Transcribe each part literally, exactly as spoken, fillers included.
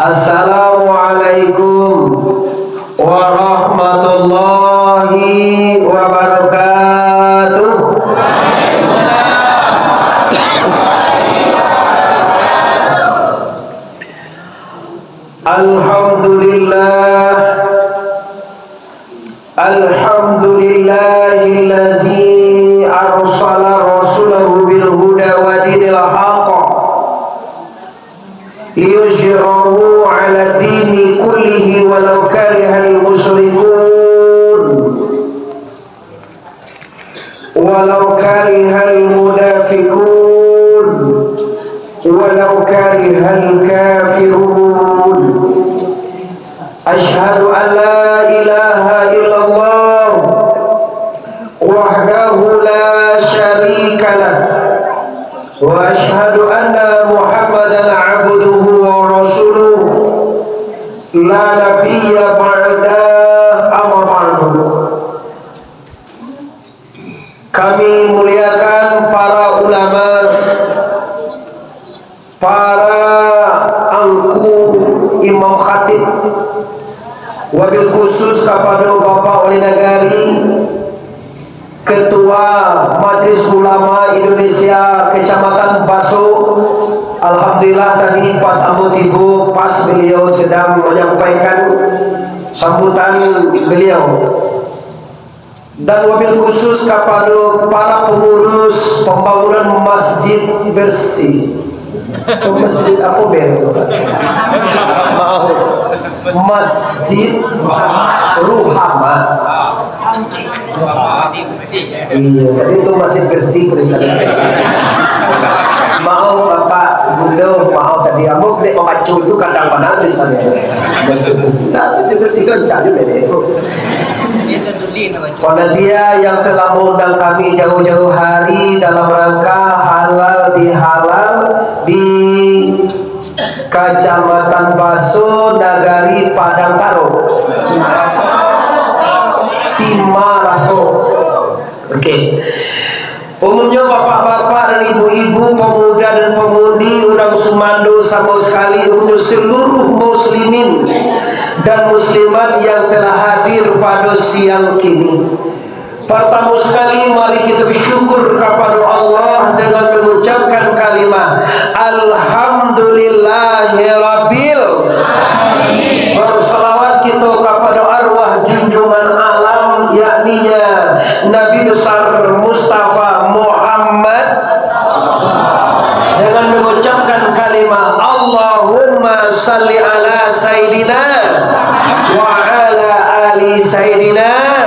Assalamualaikum warahmatullahi wabarakatuh. Alhamdulillah. Alhamdulillahillazi arsala rasulahu bil huda wa dinil haq liyuzhirahu ala dini kullihi walau karihal musyrikun. Walau karihal munafikun, walau karihal kafirun. Asyhadu an la ilaha illallah wahdahu la syarikalah, wa asyhadu anna Muhammadan abduhu wa rasuluh, la nabiyya ba'dah, amma ba'du. Kami muliakan para ulama, para angku imam khatib, wabil khusus kapado Bapak Wali Nagari, Ketua Majelis Ulama Indonesia Kecamatan Baso. Alhamdulillah, tadi pas ambo tibo, pas beliau sedang menyampaikan sambutan beliau. Dan wabil khusus kapado para pangurus pambangunan Masjid Bersih. Masjid apo, Ber? Maaf. Masjid Ruhama. Iyo, tadi tu Masjid Bersih, perintah. Maaf, Bapak, Bunda, maaf tadi. Ambo dek mambaco itu kadang bana tulisannya. Masjid Bersih. Tapi Masjid Bersih tu rancak juga deh. Panitia yang telah mengundang kami jauh-jauh hari dalam rangka halal bihalal di Kacamatan Baso, Nagari Padang Taro. Simaraso. Oke. Umumnyo bapak-bapak dan ibu-ibu, pemuda dan pemudi, urang sumando samo sakali, umumnyo seluruh muslimin dan muslimat yang telah hadir pado siang kini. Partamo sakali, mari kita bersyukur kapado Allah dengan mengucapkan kalimah Alhamdulillahirabbil. Bersalawat kita kapado arwah junjungan alam, yakninya Nabi Besar Mustafa Muhammad, dengan mengucapkan kalimah Allahumma salli ala Sayyidina wa ala ali Sayyidina.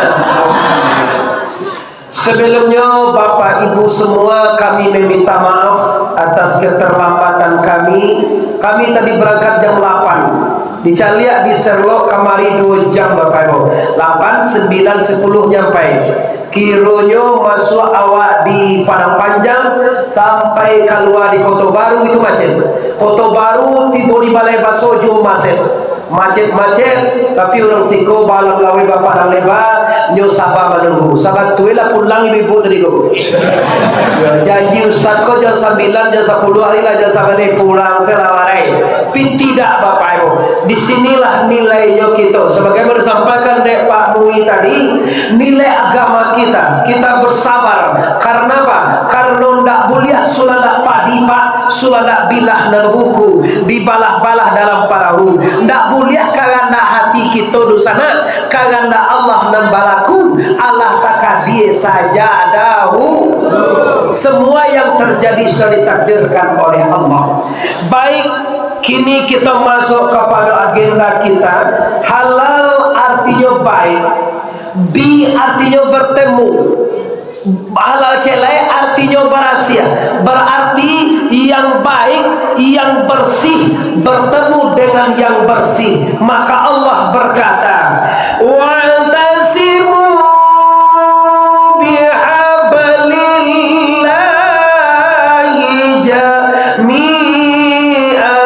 Sebelumnya, Bapak Ibu semua, kami meminta maaf atas keterlambatan kami. Kami tadi berangkat jam lapan. Dicaliak di Sherlock kamari dua jam, Bapak Ibu. Lapan, sembilan, sepuluh nyampai. Kironyo masuak awak di Padang Panjang sampai kalua di Koto Baru itu macet. Koto Baru tibo di Balai Baso juo macet. Macet-macet, tapi urang siko balam laweh bapadang leba, nyo saba manunggu. Sabantualah pulang ibu-ibu tadi ko. Yo, janji ustad ko jam sambilan, jam sapuluah hari lah, jam sabaleh pulang, selawarai. Tapi tidak, Bapak Ibu. Di sinilah nilainyo kito. Sebagaimana disampaikan dek Pak Mui tadi, nilai agama kita, kita bersabar. Karena apa? Karena ndak buliah suladak padi, Pak. Suladak bilah nan buku, dibalah-balah dalam parahu. Ndak buliah kahandak hati kito, dunsanak, kahandak Allah nan balaku, alah takadie saja dahulu. Semua yang terjadi sudah ditakdirkan oleh Allah. Baik, kini kita masuk kepada agenda kita. Halal artinya baik. Bi artinya bertemu. Halal celai artinyo barasiah, bararti yang baik, yang bersih, bertemu dengan yang bersih. Maka Allah berkata, "Wa'tasimu bihablillahi jami'a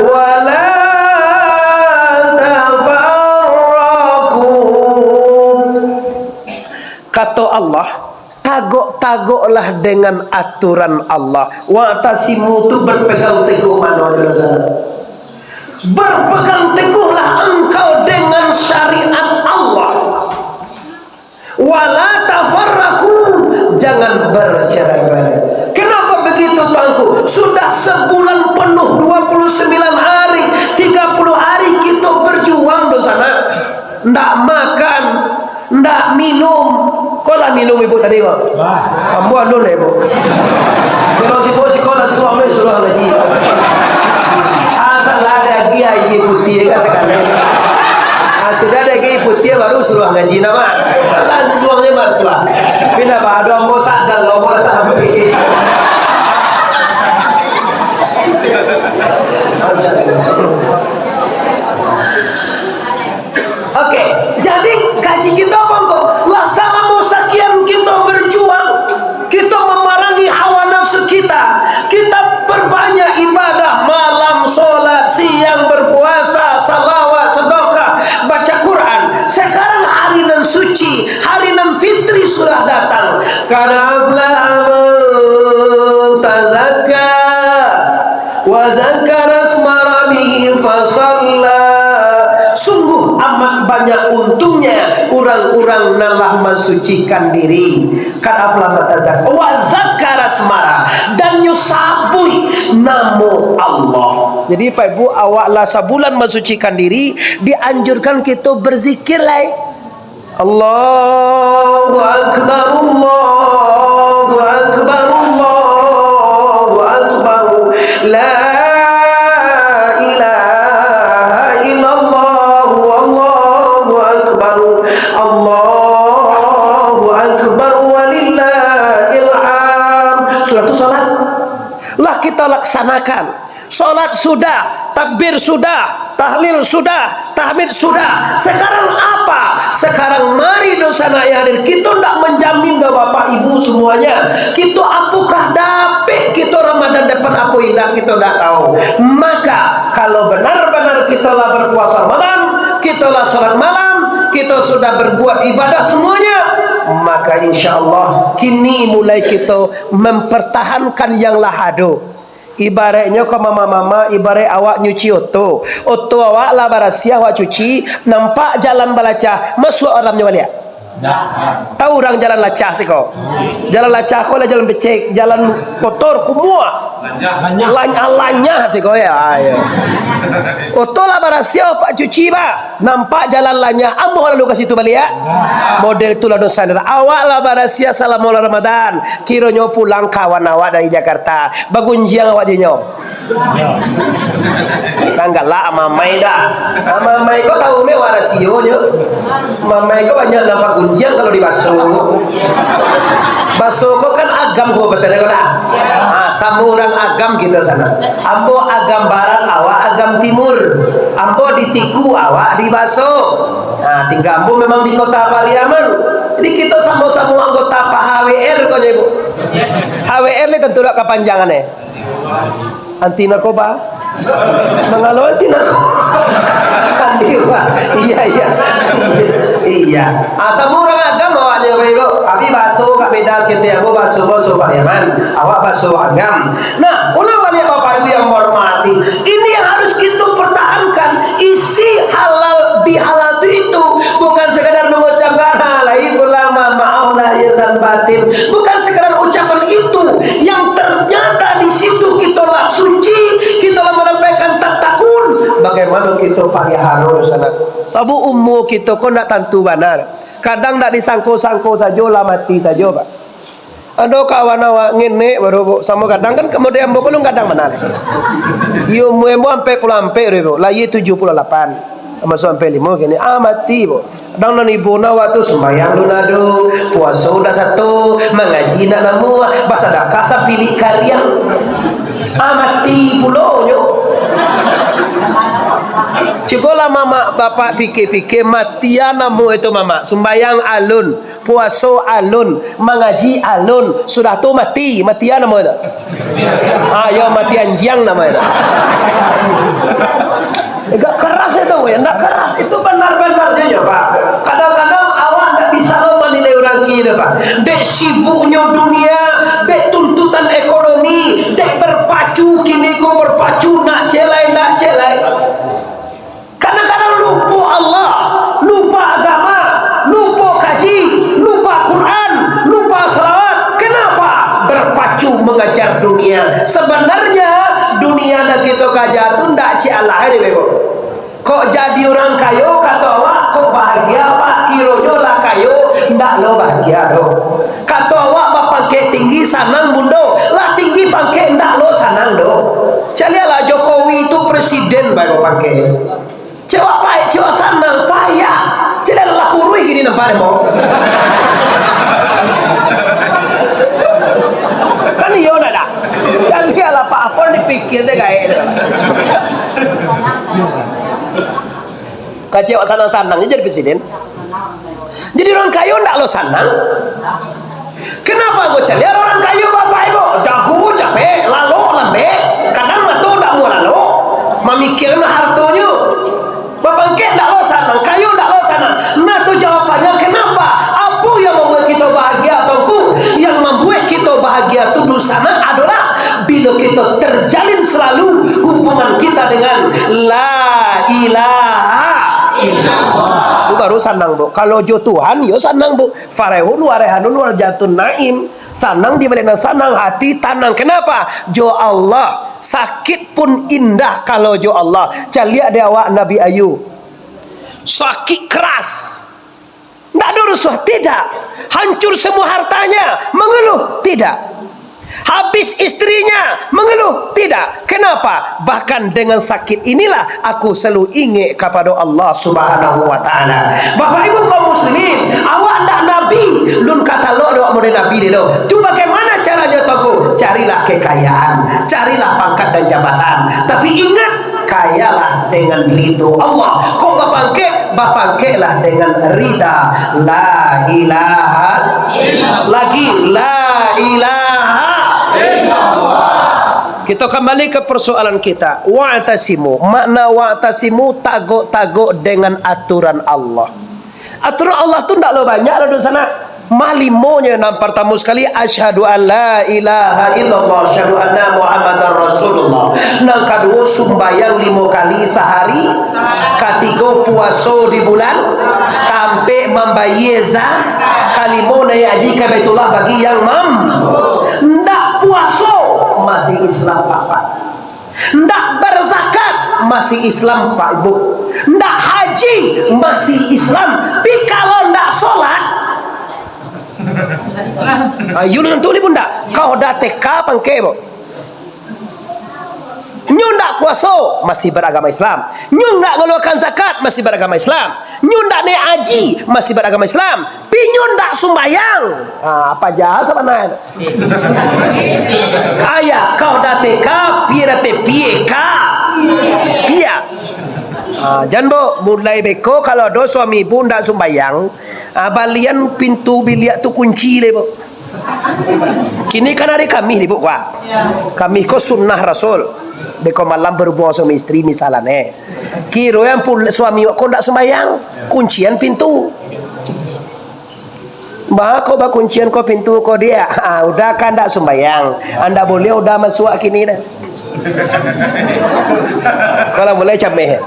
wa la tafarraqu." Kato Allah, tagok-tagoklah dengan aturan Allah. Wa'tasimu tu berpegang teguh mano, saudara? Berpegang teguhlah engkau dengan syariat Allah. Wala tafarraqu, jangan bercerai-berai. Kenapa begitu, Tuanku? Sudah sebulan penuh, dua puluh sembilan hari, tiga puluh hari kita berjuang di sana. Ndak makan, ndak minum. Kau lah minum ibu tadi, kau? Lah. Ambo alun lah, ibu. Kalau tibo siko lansuang suruah ngaji. Asal lah ado aia putiah ka sakali. Ah, sudah ado aia putiah baru suruah ngaji, nama? Lansuang je martua. Tapi ndak ba-, ado ambo sadang, ambo lah tampik. Masya Allah. Oke, jadi kaji kita apa, Ngku? Lah salamo sakian kita berjuang, kita memerangi hawa nafsu kita, kita perbanyak ibadah, malam sholat, siang berpuasa, salawat, sedekah, baca Quran. Sekarang hari nan suci, hari nan fitri sudah datang. Qad aflaha man tazakka. Wa zakara isma rabbihi fasalla. Sungguh amat banyak untungnya urang-urang nan lah mansucikan diri. Qad aflaha man tazakka. Wa zakara isma ra-, dan nyo sabuik namo Allah. Jadi, Pak Ibu, awak lah sabulan mansucikan diri, dianjurkan kito berzikir lai. Allahu Akbar, Allahu Akbar, Allahu Akbar. La ilaha illallah, Allahu Akbar, Allahu Akbar, walillahil hamd. Sudah tu salat. Lah kita laksanakan. Salat sudah, takbir sudah, tahlil sudah, tahmid sudah. Sekarang apa? Sekarang mari, dunsanak yang hadir, kito ndak menjamin doh, Bapak Ibu semuanya. Kito apokah dapek kito Ramadan depan, apo indak, kito ndak tahu. Maka, kalau benar-benar kito lah berpuasa Ramadan, kito lah salat malam, kito sudah berbuat ibadah semuanya, maka insya Allah kini mulai kito mempertahankan yang lah ado. Ibaratnyo ko mama-mama, ibarat awak nyuci oto. Oto awak lah barasiah, awak cuci, nampak jalan balacah, masuak dalamnyo baliak? Ndak. Tahu urang jalan lacah siko? Jalan lacah ko lah jalan becek, jalan kotor, kumuah. Lanyah. Lanyah, lanyah siko, ya. Ah, ya. Oto lah barasiah, Pak, cuci, Pak. Nampak jalan lanyah, amuah lalu ka situ baliak? Ndak. Model tu lah dosa. Awak lah barasiah salamo Ramadan. Kironyo pulang kawan awak dari Jakarta, bagunjiang awak jo inyo. Yo. Kan galak mamai dah. Ah, mamai ko tahu meh awak rasionyo. Mamai ko banyak nampak gunjiang kalau di baso. Baso ko kan agam ko, betul ko dah? Ah, samo urang Agam kito sanak. Ambo Agam Barat, awak Agam Timur. Ambo di Tiku, awak di Baso. Nah, tingga ambo memang di Kota Pariaman. Jadi, kito samo-samo anggota P H W R ko nyo, Ibu. H W R ni tantu dak kapanjangan, eh? Anti narkoba. Mangalo anti narkoba. Anti, Pak. Iya, iya. Iya. Iya. Ah, samo urang Agam awaknyo, Bapak Ibu. Tapi baso agak beda saketek. Ambo baso, baso Pariaman. Awak baso Agam. Nah, ulang baliak, Bapak Ibu yang hormati, ini yang harus kita pertahankan. Isi halal bihalal itu, itu bukan sekadar mengucapkan, "Ha, lai pulang, ma-, maaf lahir dan batin." Bukan sekadar ucapan itu, yang ternyata di situ kita lah suci, kita lah menampakkan tatakun. Bagaimana kita palihara di sana? Sabab umur kita ko ndak tantu banar. Kadang ndak disangko-sangko sajo lah mati sajo, Pak. Ado kawan awak ngenek baru, Bu. Samo gadang kan, kamudian ambo ko alun gadang bana lai. Iyo, umua ambo ampek puluah ampek, Bu. Lahia tujuah puluah lapan. Masuak ampek limo kini. Ah, mati, Bu. Kadang nan ibo nan awak tu sumbayang alun ado, puaso ndak sato, mangaji ndak namuah, basadakah sapilik kariang. Ah, mati pulo nyo. Cubolah mamak bapak pikir-pikir, matian namo itu mamak. Sumbayang alun. Puaso alun, mangaji alun, sudah tu mati, matian namo itu? Ah, yo, mati anjiang namo itu. Agak keras itu, ya, ndak keras. Itu benar-benar je, ya, Pak. Kadang-kadang awak ndak bisa lo manilai urang kini, Pak. Dek sibuknyo dunia, dek tuntutan ekonomi, dek berpacu kini ko berpacu, nak celai, nak celai. Cik alah dek bebo. Kok jadi urang kayo, kato awak, kok bahagia, Pak? Kironyo lah kayo, ndak lo bahagia doh. Kato awak bapangkek tinggi, sanang, Bundo. Lah tinggi pangkek, ndak lo sanang doh. Caliaklah Jokowi tu presiden, bae bapangkek. Cewek payah, cewek sanang, payah. Jadi lah kuruih gini nampak deh, Bang. Kan iyo ndak, dak? Caliaklah, Pak, apo dipikir deh gaek tu. Kacewek sanang-sanang je jadi presiden. Jadi urang kayo ndak lo sanang. Kenapa kok caliak urang kayo, Bapak Ibu? Jago, capek, lalok, lambek. Kadang mato ndak muah lalok. Mamikirkan hartonyo. Bapangkek ndak lo sanang, kayo ndak lo sanang. Nah, tu jawabannyo kenapa? Apo yang mambuek kito bahagia, Tuanku? Yang mambuek kito bahagia tu di sana adolah bilo kito terjalin selalu hubungan kita dengan La ilaha illallah. Tu baru sanang, Bu. Kalau jo Tuhan, yo sanang, Bu. Farehun, warehanun, warjatun naim. Sanang di baliak nan sanang, hati tanang. Kenapa? Jo Allah. Sakit pun indah kalau jo Allah. Caliak dek awak Nabi Ayub. Sakit keras. Ndak ada rusuh, tidak. Hancur semua hartanya, mengeluh, tidak. Habis istrinya, mengeluh, tidak. Kenapa? Bahkan dengan sakit inilah aku selalu ingek kapado Allah Subhanahu wa Ta'ala. Bapak Ibu kaum muslimin, awak ndak nabi, lun katalok dek awak model nabi deh tu. Tu bagaimana caranya, Tuanku? Carilah kekayaan, carilah pangkat dan jabatan. Tapi ingat, kayalah dengan ridho Allah. Kok bapangkek, bapangkeklah dengan rida. La ilaha illallah. Lagi, la ilaha illallah. Kita kembali ke persoalan kita. Wa'tasimu. Makna wa'tasimu, tagok-tagok dengan aturan Allah. Aturan Allah tu ndak lo banyak lah dosa nak. Mah limonyo, nan partamo sakali, asyhadu an la ilaha illallah, asyhadu anna Muhammadar Rasulullah. Nan kaduo, sumbayang limo kali sahari. Katigo, puaso di bulan. Kaampek, mambayie za-. Kalimo, naiak haji ka Baitullah bagi yang mam-. Ndak puaso, masih Islam, Bapak. Ndak berzakat, masih Islam, Pak Ibu. Ndak haji, masih Islam. Tapi kalau ndak solat, ayo, nantu ni pun ndak. Kau dah teka pangke, Bu. Nyo ndak puaso, masih beragama Islam. Nyo ndak ngeluarkan zakat, masih beragama Islam. Nyo ndak naiak haji, masih beragama Islam. Tapi nyo ndak sumbayang. Ah, apa jah sabananyo? Ayah, kau dah teka, pie dah tepie ka. Pia. Ah, jan, Bu, mulai beko kalau ado suami ibu ndak sumbayang, ah, balian pintu biliak tu kunci deh, Bu. Kini kan hari Kamih ni, Bu, wah. Kamih ko sunnah Rasul. Beko malam berhubungan suami istri misalan, eh. Kiro yang pul-, suami ko ndak sumbayang, kuncian pintu. Ba ko bakuncian ko pintu ko dia. Ah, udah kan ndak sumbayang. Ndak boleh udah masuak kini dah. Kalau mulai cameh.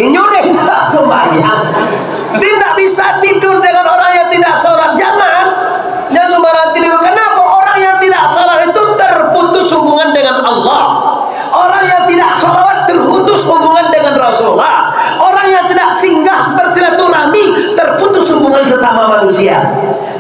Inyo deh ndak sumbayang. Dia ndak bisa tidur dengan orang yang tidak sholat. Jangan. Jangan sembarang tidur. Kenapa? Orang yang tidak sholat itu terputus hubungan dengan Allah. Orang yang tidak sholawat terputus hubungan dengan Rasulullah. Orang yang tidak singgah bersilaturahmi terputus hubungan sesama manusia.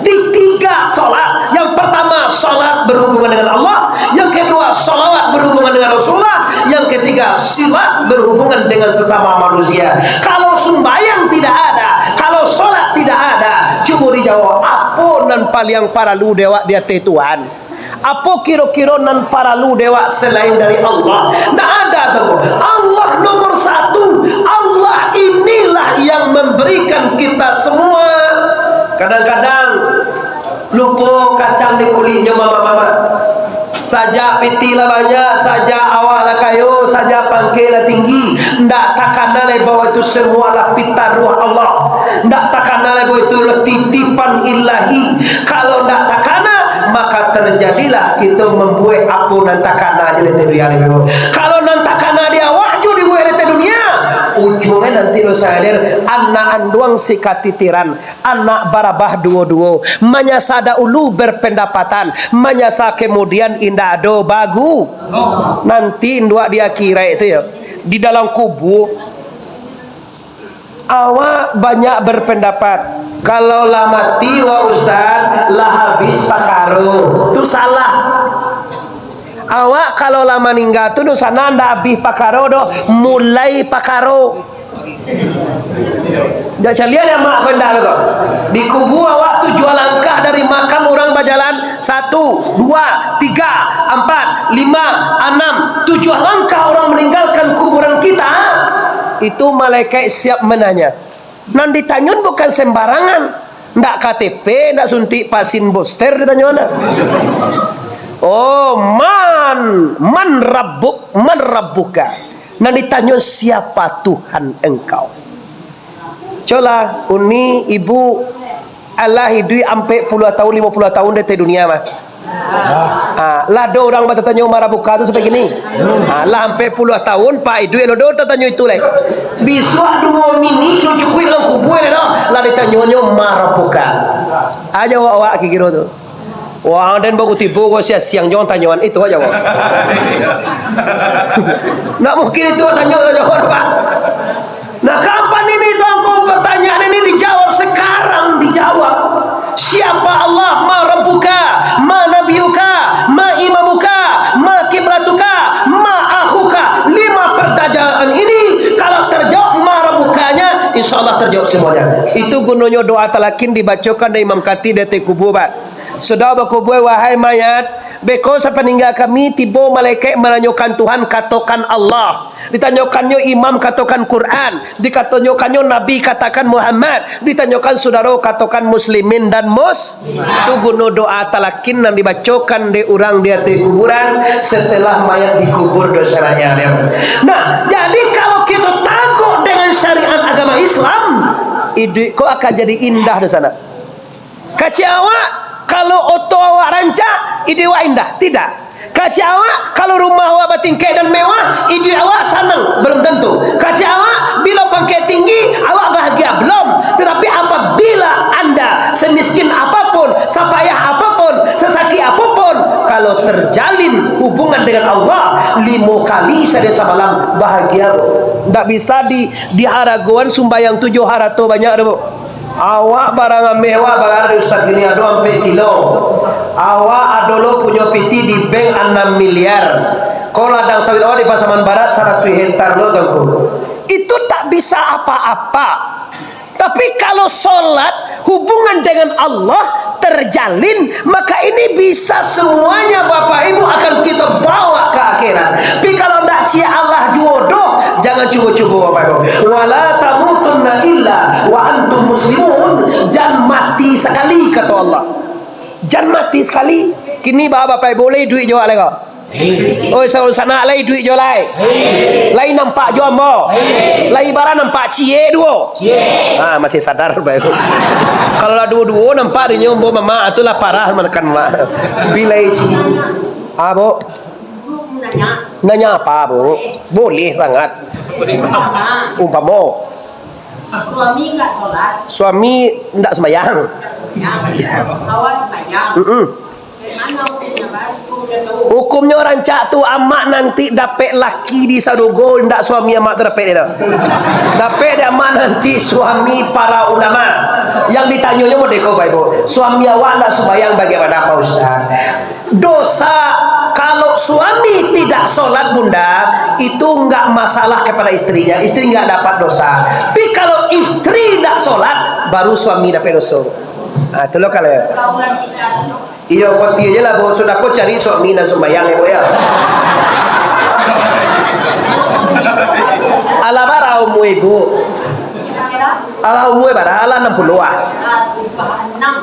Di tiga sholat. Yang pertama, sholat berhubungan dengan Allah. Yang kedua, sholawat berhubungan dengan Rasulullah. Yang ketiga, silat berhubungan dengan sesama manusia. Kalau sumbayang tidak ada, kalau sholat tidak ada, cubo dijawab, apo nan paliang paralu dek awak di ateh Tuhan? Apo kiro-kiro nan paralu dek awak selain dari Allah? Ndak ada tu. Allah nomor satu. Allah inilah yang memberikan kita semua. Kadang-kadang lupo kacang di kuliknyo, mama-mama. Sajak pitih lah banyak, sajak awak lah kayo, sajak pangkek lah tinggi, ndak takana lai bahwa itu semua lah pitaruah Allah. Ndak takana lai bahwa itu lah titipan Ilahi. Kalau ndak takana, maka terjadilah kita membuat apa nan takana je di dunia ni, memang. Kalau nan takana di awak jo dibuat di dunia, Ujuangnyo nanti lo sadar, anak anduang si katitiran, anak barabah duo-duo, manyasa dahulu berpendapatan, manyasa kemudian indak ado bagu. Nanti induak di akhirat tu yo, di dalam kubua, awak banyak berpendapat, kalau lah mati wak ustaz, lah habis pakaro. Tu salah. Awak kalau lah maningga tu, dunsanak ndak abih pakaro doh, mulai pakaro. Ndak caliak dek amak ko indak ko. Di kubua awak tujuah langkah dari makam urang bajalan, satu, dua, tiga, ampat, lima, anam, tujuah langkah urang maninggalkan kuburan kita, itu malaikat siap mananya. Nan ditanyo bukan sembarangan. Ndak K T P, ndak suntik vaksin booster ditanyo ndak. Oh, man, man rabbuk, man rabbuka. Nan ditanyo, "Siapa Tuhan engkau?" Colah, uni, ibu, alah iduik ampek puluah tahun, limo puluah tahun di ateh dunia mah. Ah, lah ado urang batatanyo ma rabbuka tu sampai kini. Ah, lah ampek puluah tahun, Pak, iduik lo do tatanyo itu lai. Bisuak duo minik lo cukuik dalam kubua lai doh, lah ditanyonyo ma rabbuka. Ah, jawab awak kiro-kiro tu. Wah, den baru tibo ko siang-siang jo tanyoan itu aja, Pak. Ndak mungkin itu tanyo, jawab, Pak. Nah, kapan ini, Tuanku, pertanyaan ini dijawab? Sekarang dijawab. Siapa Allah? Ma rabbuka? Ma nabiyuka? Ma imamuka? Ma kiblatuka? Ma akhuka? Lima pertanyaan ini, kalau terjawab ma rabbukanya, insya Allah terjawab semuanya. Itu gunonyo doa talakin dibacokan dek Imam Khatib di ateh kubua, Pak. Sudah bakubua, wahai mayat, beko sapaningga kami, tibo malaikat mananyokan Tuhan, katokan Allah. Ditanyokannyo imam, katokan Quran. Dikatanyokannyo nabi, katakan Muhammad. Ditanyokan sudaro, katokan muslimin dan mus-, tu guno doa talakin nan dibacokan dek urang di ateh kuburan setelah mayat dikubur, dunsanak. Nah, jadi kalau kito takuik dengan syariat agama Islam, iduik ko akan jadi indah, dunsanak. Kecek awak, kalau oto awak rancak, iduik awak indah? Tidak. Kecek awak, kalau rumah awak batingkek dan mewah, iduik awak sanang? Belum tentu. Kecek awak, bila pangkek tinggi, awak bahagia? Belum. Tetapi apabila anda semiskin apapun, sapayah apapun, sasakik apapun, kalau terjalin hubungan dengan Allah, limo kali sahari samalam, bahagia, Bu. Ndak bisa di, diharagoan sumbayang tujuah harato banyak tu, Bu. Awak barang ameh awak, bara dek ustaz kini ado ampek kilo. Awak ado lo punyo pitih di bank anam miliar. Ko ladang sawit awak di Pasaman Barat saratuih hektar lo, Tuanku. Itu tak bisa apa-apa. Tapi kalau solat, hubungan dengan Allah terjalin, maka ini bisa semuanya, Bapak Ibu, akan kita bawa ke akhirat. Tapi kalau ndak ciek Allah juo doh, jangan cubo-cubo, Bapak Ibu. "Wala tamutunna illa wa antum muslimun." Jan mati sakali, kato Allah. Jan mati sakali. Kini ba-, Bapak Ibu, lai iduik jo lai ko? Oi, sanak, lai iduik jo lai? Lai nampak jo ambo? Lai bara nampak ciek duo? Ah, masih sadar, Bapak Ibu. Kalau lah duo-duo nampak dinyo, ambo mamak, tu lah parah manekan mak. Pilai ciek. Ah, Bu. Nanya apa, Bu? Boleh sangat. Umpamo. Suami nggak sholat. Suami ndak sembahyang. Sembahyang. Awak sembahyang. Mm-mm. Bagaimana hukumnya, Pak? Hukumnya tu. Hukumnya rancak tu, amak nanti dapek laki di sarugo, ndak suami amak tu dapek dia tu. Dapek dek amak nanti suami para ulama. Yang ditanyonyo model ko, Bapak Ibu. Suami awak ndak sembahyang, bagaimana, Pak Ustaz? Dosa, kalau suami tidak sholat, Bunda, itu enggak masalah kepada istrinya. Istri enggak dapat dosa. Tapi kalau istri enggak sholat, baru suami dapat dosa. Ah, itu lo kalau. Iyo, koti aja lah, Bu. Sudah ko cari suami nan sumbayang, ya, Bu, ya. Alah bara umua ibu? Alah umua bara? Alah anam puluah ah.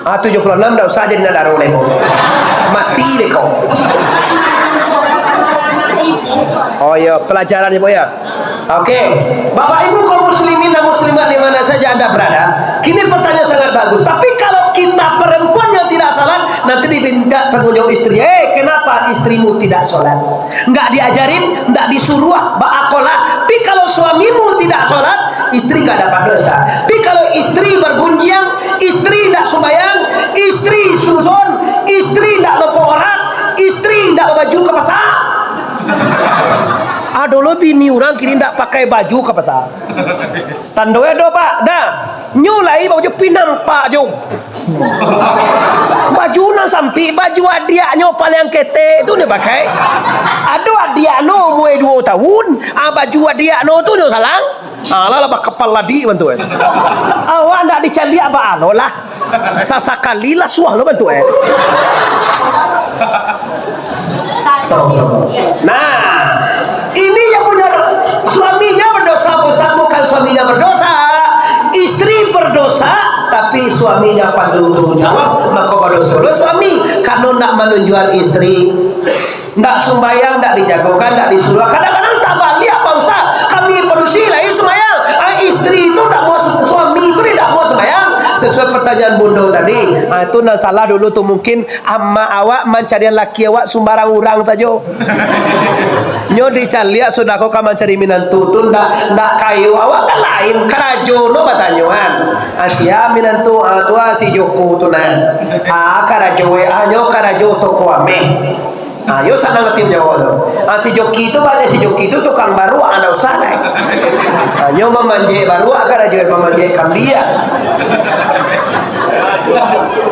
Ah, tujuh puluh anam ndak usah jadi nak daro lai, Bu. Mati deh kau. Oh, ya, pelajaran, ya, Bu, ya. Oke. Bapak Ibu kaum muslimin dan muslimat di mana saja Anda berada, kini pertanyaan sangat bagus. Tapi kalau kita perempuan yang tidak sholat, nanti diminta tanggung jawab istri. "Eh, kenapa istrimu tidak sholat?" Nggak diajarin, nggak disuruah, baakolah, Tapi kalau suamimu tidak sholat, istri nggak dapat dosa. Tapi kalau istri bergunjiang, istri ndak sumbayang, istri suson, istri ndak bapaurat, istri ndak babaju ka pasa. Ado lo bini urang kini ndak pakai baju ka pasa. Tando ado, Pak. Dah. Nyo lai baju pinang, Pak, jo. Baju nan sampik, baju adiaknyo paliang ketek tu nyo pakai. Ado adiak no umua duo tahun, ah, baju adiak no tu nyo salang. Ah, lah, lah bakapal ladi bantu, eh. Awak ndak dicaliak ba alo lah. Sasakali lah suah lo bantu, eh. Astagfirullah. Nah, ini yang punya suaminya berdosa, Pak Ustaz, bukan suaminya berdosa. Istri berdosa, tapi suaminya pandul jawab, maka berdosa lo suami, karena ndak manunjuan istri. Ndak sumbayang, ndak dijagokan, ndak disuruh. Kadang-kadang tabaliak, Pak Ustaz. Kami padusi lai sumbayang. Ah, istri tu ndak mau, suami tu ndak mau sumbayang. Sesuai pertanyaan Bundo tadi. Ah, itu nan salah dulu tu mungkin amak awak mancarian laki awak sumbarang urang sajo. Nyo dicaliak sudah ko ka mancari minantu tu ndak, ndak kayo. Awak kan lain, karajo no batanyoan. Ah, sia minantu, ah, tu, ah, si Joko tu nah. Ah, karajo we, ah, nyo karajo toko ameh. Ah, yo sanang ati manjawab tu. Ah, si Joki tu, banyak si Joki tu tukang baruak, ndak usah lai. Ah, nyo mamanjek baruak karajo, mamanjek kambiang.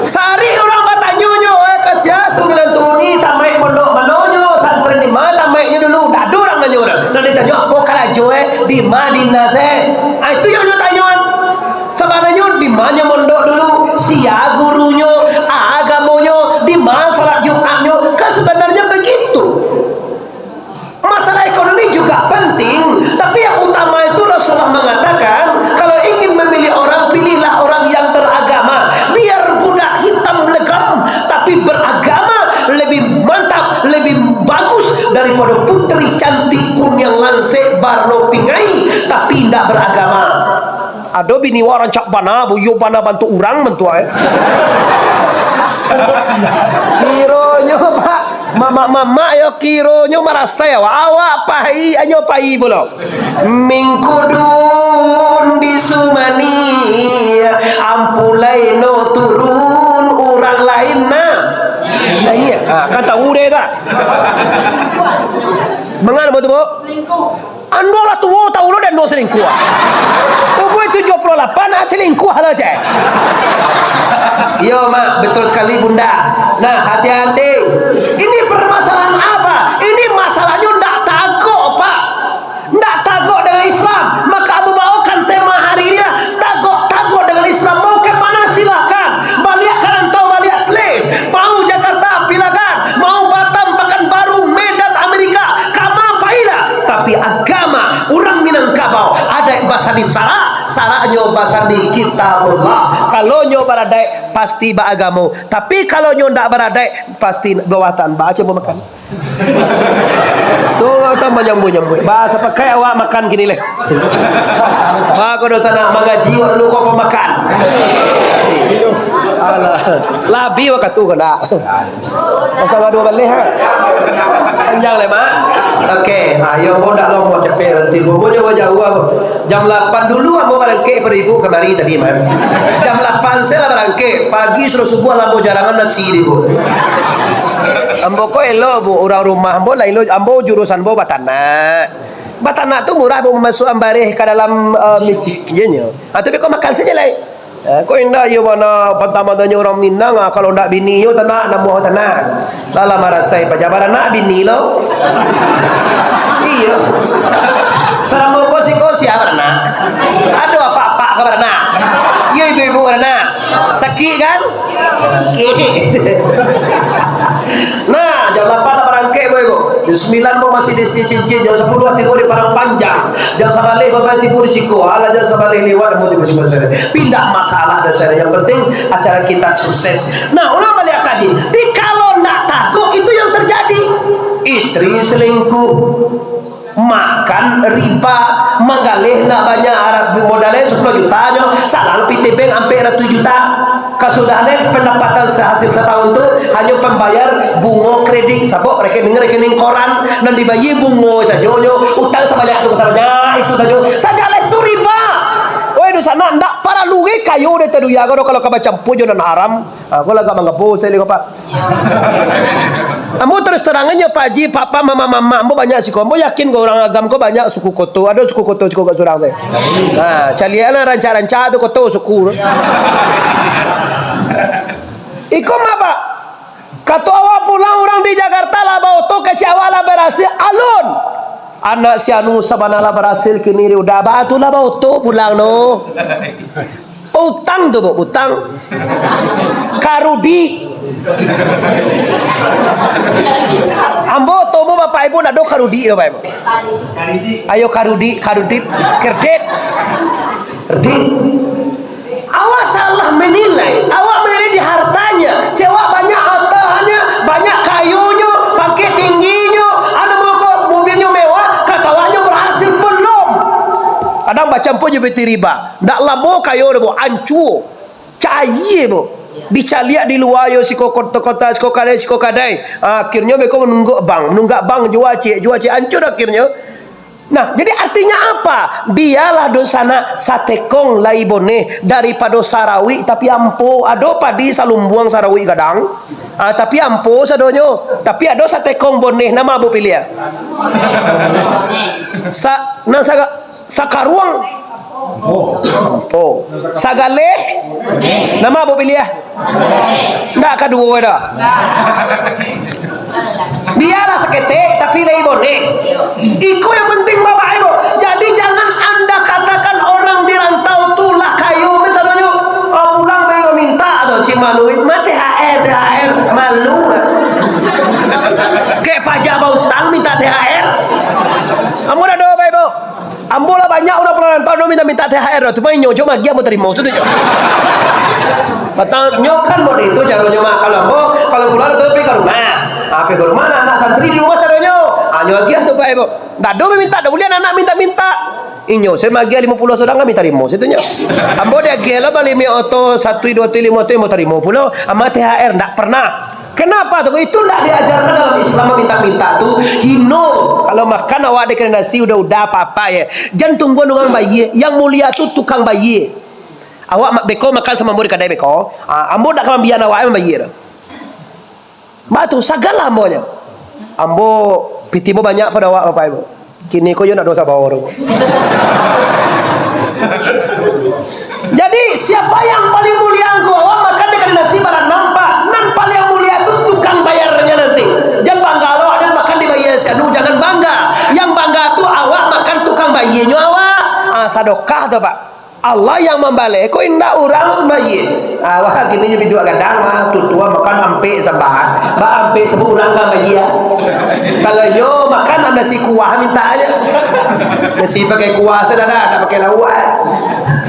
Sarik urang batanyo nyo, "Eh, ka sia suminan turun ni, tamaik pondok mano nyo, santri di ma tamaiknyo dulu?" Ndak ado urang nanyo urang. Nan ditanyo, "Apo karajo, eh? Di ma dinas, eh?" Ah, itu yang nyo tanyoan. Sabananyo, di ma nyo mondok dulu, sia gurunyo, a agamonyo, di ma salat Jumatnyo, kan sabananyo bagitu. Masalah ekonomi juga penting, tapi yang utama itu Rasulullah mengatakan, kalau ingin memilih orang, pilihlah orang yang beragama. Biar budak hitam legam, tapi beragama lebih mantap, lebih bagus daripada putri cantik kuning lansek barno pingai, tapi indak beragama. Ado bini wak rancak bana, bu, iyo bana bantuak urang bantuak, eh. Kironyo, Pak, mamak-mamak yo kironyo marasai awak, awak pai, anyo pai pulo. Mingkudun di Sumani, ampulai no turun urang lain nah. Nah, iya. Ha, kan tahu deh tak? Mangano tu, Bu? Ando lah tuo, tahu lo den ando selingkuh. Umua tujuah puluah lapan, ah, selingkuh lah, cek. Iyo, Mak, betul sekali, Bunda. Nah, hati-hati. Ini permasalahan apa? Ini masalahnya ndak tagok, Pak. Ndak tagok dengan Islam. Maka ambo bawakan tema hari ini lah, tagok-tagok dengan Islam. Mau ke mana, silakan. Baliak ka rantau, baliak slave. Mau Jakarta, silakan. Mau Batam, Pekanbaru, Medan, Amerika, kama pailah. Tapi agama urang Minangkabau, adaik basandi sarak, saraknyo basandi Kitabullah. Kalau nyo baradaik, pasti baagamo. Tapi kalau nyo ndak baradaik, pasti bawatan. Baca bamakan. Tu, tu manyambuik-nyambuik. Bahasa pakai awak makan kini leh. Mako dosa nak mangaji, awak dulu ko pamakan. Alah, labi wakatu ko nak. Pasal baduo baleh, ha? Panjang leh, Mak. Oke, ayo, ambo ndak lomo capek nanti. Ambo jauah-jauah, ambo. Jam lapan dulu ambo barangkek pado ibu kamari tadi, Mak. Jam lapan se lah barangkek. Pagi sudah subuah lah ambo jarangan nasi di ibu. Ambo ko elok, Bu, urang rumah ambo lah elok. Ambo jurusan ambo batanak. Batanak tu murah, Bu, mamasuakan bareh ka dalam, eh, micik je nyo. Ah, tapi ko makan sajo lai. Eh, ko indak iyo bana, patama tanyo urang Minang, ah, kalau ndak bininyo tanak, namuah tanak. Lah, lah marasai paja baranak bini lo. Iyo. Salamo ko siko sia baranak? Ado apak-apak ka baranak? Iyo, ibu-ibu baranak? Sakik kan? Sakik. Nah, jam lapan lah barangkek, Boy, Bu. Jam sambilan ambo masih di Cincin, jam sapuluah tibo di Padang Panjang. Jam sabaleh babai tibo di siko. Alah, jam sabaleh lewat, ambo tibo siko sajo. Tapi ndak masalah doh sajo. Yang penting acara kita sukses. Nah, ulang baliak kaji. Di kalau ndak tagok, itu yang terjadi. Istri selingkuh. Makan riba, manggaleh nak banyak, modalnyo sapuluah juta nyo, salang pitih bank ampek ratuih juta. Kasudahan pandapatan sehasil satahun tu hanyo pambayar bungo kredit, sabab rekening-rekening koran nan dibayia bungo sajo nyo, utang sabanyak tu sabanyak itu sajo. Sagaleh tu riba. Oi, dunsanak, ndak paralu ge kayo dek taduya ko, kalau ka bacampua jo nan haram. Ha, ko lah agak manggapo, Ustaz, ko, Pak. Ambo taruih tarang nyo, Pak Haji, Pak, Pak, Mama, Mama, ambo banyak siko. Ambo yakin ko urang Agam ko banyak suku koto. Ado suku koto siko ka surang se. Ha, caliaklah rancak-rancak tu koto suku tu. Iko mah, Pak. Kato awak pulang urang di Jakarta lah baoto, kecek awak lah barasil, alun. Anak si anu sabana lah barasil kini di udah, baa tu lah baoto pulang no. Utang tu, Bu, utang. Karudi. Ambo tu, Bu, Bapak Ibu, ndak ado karudi, Bapak Ibu. Ayo karudi, karudit, kredit. Kredit. Awak salah menilai. Awak menilai di hartanya. Cewek banyak hartanya, banyak kayonyo, pangkek tingginyo, ado mobil, mobilnyo mewah, kata awaknyo berhasil. Belum. Kadang bacampua jo pitih riba. Ndak lamo kayo doh, Bu, ancua. Cayia, Bu. Dicaliak di lua yo, siko kota-kota, siko kadai, siko kadai. Akhirnyo beko manunggak bank, manunggak bank, jua ciek, jua ciek, ancua akhirnyo. Nah, jadi artinya apa? Bialah dunsanak satekong lai boneh daripado sarawik tapi ampo. Ado padi salumbuang sarawik gadang, ah, tapi ampo sadonyo. Tapi ado satekong boneh, nan ma Abuk piliah? Sa-, nan saga-, Sakaruang. Ampo. Sagaleh. Nan ma Abuk piliah? Ndak kaduo dah. Bialah saketek, tapi lai boneh. Iko yang penting, Bapak Ibu. Jadi, jangan anda katakan orang di rantau tu lah kayo, misalnyo, ah, pulang dari meminta tu, cik maluin, mah T H R, T H R, malu lah. Kek pajak bautang minta T H R. Ambo dah do, Bapak Ibu. Ambo lah banyak urang pulang rantau do minta-minta T H R do, cuma inyo jo magiah ambo tarimo, sudah jo. Batanyo kan model itu caronyo, Mak. Kalau ambo, kalau pulang rantau pai ka rumah. Ah, pai ka rumah, anak-anak santri di rumah sadonyo. Ah, nyo agiah tu, Pak, Ibu. Ndak ado minta, ndak buliah anak minta-minta. Inyo se magiah limo puluah surang, kami tarimo situnyo. Ambo diagiah lah bali minyak oto, satu, duo, limo, ambo tarimo pulo. Ama T H R ndak pernah. Kenapa tu? Itu ndak diajarkan dalam Islam, meminta-minta tu hino. Kalau makan awak dikasih nasi, udah-udah apa-apa ya. Jan tungguan urang bayia. Yang mulia tu tukang bayia. Awak ma-, beko makan samo ambo di kadai beko. Ah, ambo ndak ka mambian awak mambayia tu. Baa tu, sagan lah ambo nyo. Ambo pitih ambo banyak pado awak, Bapak Ibu. Kini ko yo ndak dosa bawa tu. Jadi, siapa yang paling mulia ko? Awak makan di kadai nasi baranam, Pak. Nan paling mulia tu tukang bayarnya nanti. Jan bangga lo, ado makan dibayia si anu, jangan bangga. Yang bangga tu awak makan tukang bayianyo awak. Ah, sadokah tu, Pak. Allah yang mambaleh, ko indak urang bayia. Ah, wah, kini jadi duo gadang, ah, tutua makan ampek sambahan. Ba ampek sabuik urang ka bayia. Kalau yo makan nasi kuah minta aja. Nasi pakai kuah sajo dah, ndak pakai lauak.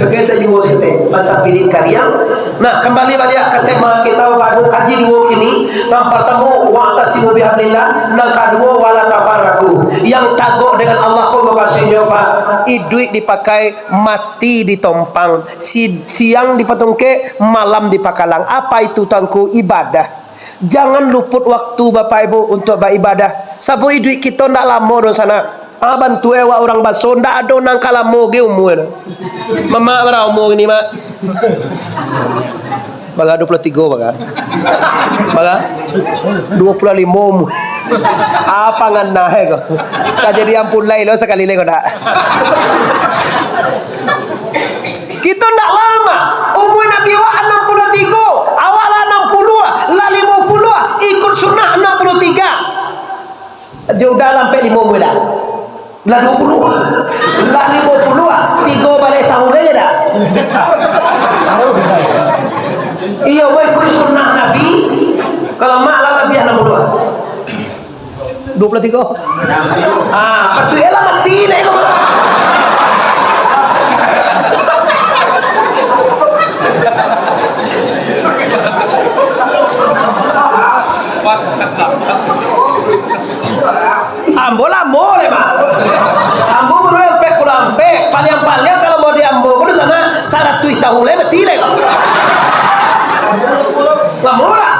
Pakai sayua sajo, macam piring kariang. Nah, kambali baliak ka tema kita, Bapak Ibu, kaji duo kini. Nan partamo, wa'tasimu bihablillah. Nan kaduo, wala tafarraqu. Yang tagok dengan Allah ko mukasuiknyo, Pak, iduik dipakai mati ditompang, si-, siang dipatungkek, malam dipakalang. Apa itu, Tuangku? Ibadah. Jangan luput waktu, Bapak Ibu, untuk baibadah. Sabab iduik kito ndak lamo doh, sanak. Ah, bantuak awak urang baso, ndak ado nan ka lamo ge umua tu. Mamak bara umua kini, Mak? Bara duo puluah tigo, bara? Bara? Duo puluah limo umua. Apa nganah ko? Ka jadi ampulai lo sakali lai ko dak? Kito ndak lamo. Umua Nabi awak anam puluah tigo, awak lah anam puluah, lah limo puluah, ikut sunnah anam puluah tigo. Yo udah lah ampek limo umua dah. Lah duo puluah. Lah limo puluah. Tigo baleh tahun aja dah. Iyo, weh, ikut sunnah Nabi. Kalau mak lah labiah anam puluah. Duo puluah tigo. Ah, patuik lah mati dek ko. Ambo lamo lai, Mak. Ambo umua ampek puluah ampek. Paliang-paliang kalau mau di ambo ko di sana saratuih tahun lai mati lai ko. Lamo lah.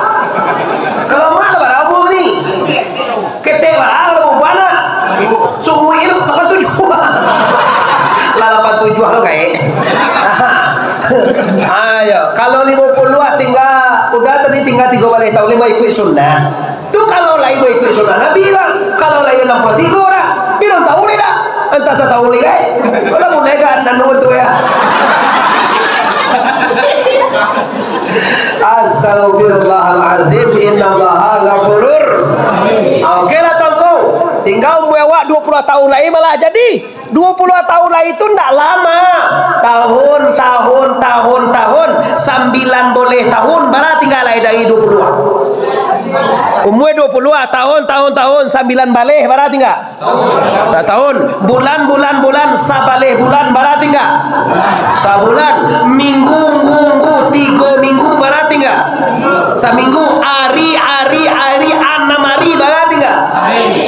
Kalau Mak lah bara umua ni? Ketek bara kalau perempuan lah. Sungguh ini lapan tujuh. Lah lapan tujuh lo gaek. Ayo, kalau limo puluah tingga, udah tadi tingga tigo baleh tahun, limo ikuik sunnah. Tu kalau lai baituak sunnah Nabi lah. Kalau lai lampau tigo dah. Bilo tahu ni dah. Antah satahun lai, eh. Kalau mulai kan anu tu ya. Astagfirullahalazim, innallaha ghafurur. Oke lah, Tuanku. Tingga umua awak duo puluah tahun lai malah jadi. Duo puluah tahun lai tu ndak lama. Tahun, tahun, tahun, tahun. Sambilan baleh tahun, bara tingga lai dari duo puluah. Umua duo puluah, tahun, tahun, tahun, sambilan baleh, bara tingga? Satahun. Bulan, bulan, bulan, sabaleh bulan, bara tingga? Sabulan. Minggu, nggu, nggu, tigo minggu, bara tingga? Saminggu. Ari, ari, ari, anam ari, bara tingga?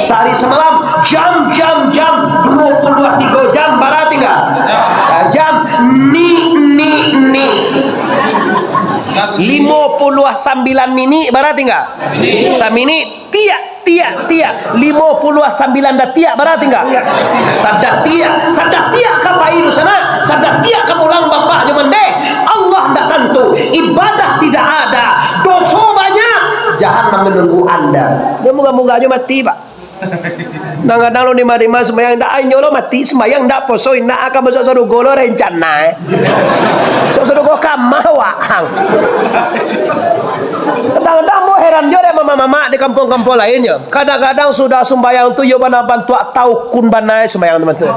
Sahari samalam. Jam, jam, jam, duo puluah tigo jam, bara tingga? Sajam. Ni, ni, ni. Limo puluah sambilan minik, bara tingga? Saminik. Tiak, tiak, tiak. Limo puluah sambilan datiak, bara tingga? Sadatiak, sadatiak ka pai dunsanak, sadatiak ka pulang bapak jo mandeh. Allah ndak tantu, ibadah tidak ada, doso banyak, jahanam menunggu anda. Dia moga-moga aja mati, Pak. Kadang-kadang lo dima-dima sumbayang, ndak, inyo lo mati sumbayang, ndak poso, indak akan masuk sarugo lo rencana, eh. Masuk sarugo kama waang. Kadang-kadang ambo heran jo dek mamak-mamak di kampuang-kampuang lain yo. Kadang-kadang sudah sumbayang tu yo bana bantuak taukun bana sumbayang tu bantuak.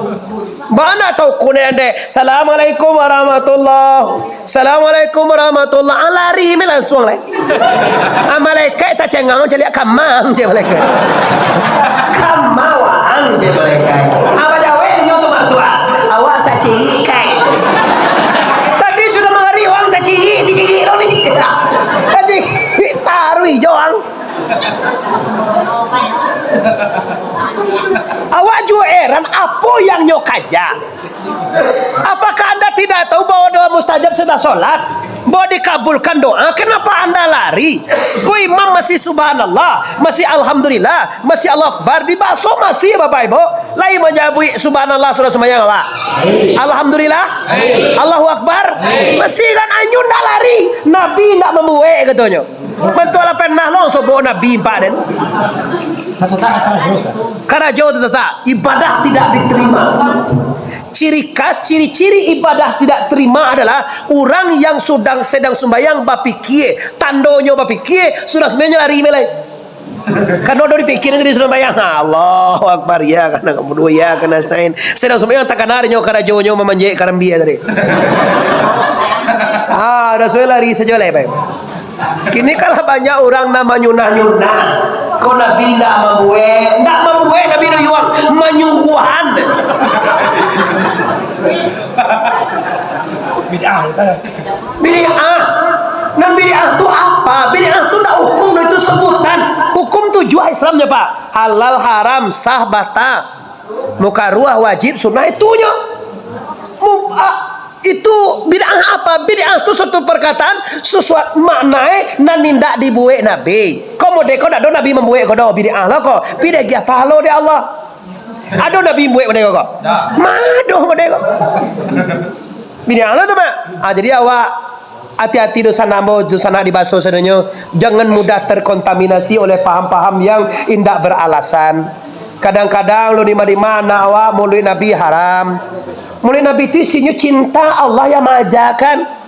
Bana taukun yang dek, "Assalamualaikum warahmatullah. Assalamualaikum warahmatullah." Ah, lari me langsuang lai. Ah, malaikat tacengang caliak kama je malaikat. Kama waang je malaikat. Ah, bajawek inyo tu bantuak. Awak sacirik kai. Tadi sudah mangari waang tacirik, tacirik lo ni. Tacirik taruih jo waang. Awak juo heran, apo yang nyo kaja? Apakah anda tidak tahu bahwa doa mustajab setelah sholat? Bahwa dikabulkan doa, kenapa anda lari? Ko imam masih subhanallah, masih alhamdulillah, masih Allahu Akbar, di baso masih, Bapak Ibu. Lai manyabuik subhanallah sudah sumbayang, Pak? Alhamdulillah? Allahu Akbar? Masih kan anyo ndak lari? Nabi ndak mambuek, katonyo. Bantuak lah pernah lo sobok Nabi empat den. Tasasak karajo, Ustaz. Karajo tasasak, ibadah tidak diterima. Ciri khas, ciri-ciri ibadah tidak terima adalah urang yang sudang, sedang sumbayang bapikie, tandonyo bapikie, sudah sumbayang lari me lai. Karano ado dipikie tadi sumbayang, Allahu Akbar, ya kana kamudu, ya kana stain. Sedang sumbayang takana nyo karajonyo mamanjek karambia tadi. Ah, sudah sumbayang lari sajo lai, baik. Kini kalah banyak urang nan manyunah-nyunah. Ko Nabi ndak mambuek, ndak mambuek Nabi doh yuang, manyuruahan. Bid'ah, kata. Bid'ah. Nan bid'ah tu apa? Bid'ah tu ndak hukum, itu sebutan. Hukum tu juo Islamnyo, Pak. Halal, haram, sah, batal. Makaruah, wajib, sunnah, itu nyo. Mu-, a-, itu bid'ah apa? Bid'ah tu suatu perkataan, sesuatu maknae nan indak dibuek Nabi. Ko model ko ndak ado Nabi mambuek ko doh, bid'ah lah ko. Pi diagiah pahalo dek Allah. Ado Nabi buek model ko? Ndak. Ma ado model ko. Bid'ah lah tu, Mak. Ah, jadi awak Ati-ati dunsanak ambo, dunsanak di baso sadonyo, jangan mudah terkontaminasi oleh paham-paham yang indak beralasan. Kadang-kadang lo dima-dima anak awak, Maulid Nabi haram. Maulid Nabi tu isinyo cinta Allah yang maajakan.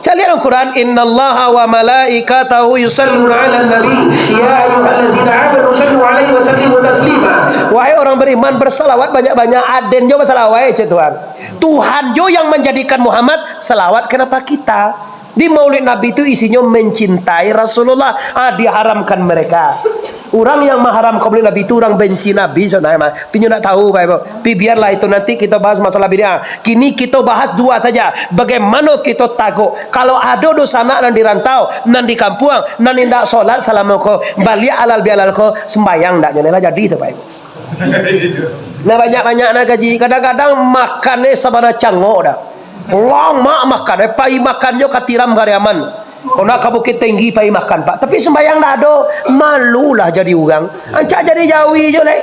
Caliak dalam Quran, "Innallaha wa malaikatahu yusalluna 'alan nabi, ya ayyuhallazina amanu sallu 'alaihi wa sallimu taslima." Wahai orang beriman, bersalawat banyak-banyak, aden jo basalawat, cek Tuhan. Tuhan jo yang manjadikan Muhammad, salawat kenapa kita? Di Maulid Nabi tu isinyo mencintai Rasulullah, ah, diharamkan mereka. Urang yang maharamkan Maulid Nabi tu urang benci Nabi sabananyo mah. Pi nyo ndak tahu, Bapak Ibu. Pi biarlah itu, nanti kita bahas masalah bid'ah. Kini kita bahas dua saja. Bagaimana kita taguh? Kalau ado dunsanak nan di rantau, nan di kampuang, nan indak solat salamo ko, baliak alal bihalal ko, sembayang ndak nyo lai lah jadi tu, Bapak Ibu. Nah, banyak-banyak nah gaji. Kadang-kadang makan eh sabana cangok dah. Lamak makan eh, pai makan jo ka Tiram Pariaman. Kok nak ka Bukit Tinggi pai makan, Pak. Tapi sumbayang dah ado, malulah jadi urang. Ancak jadi jawi jo leh.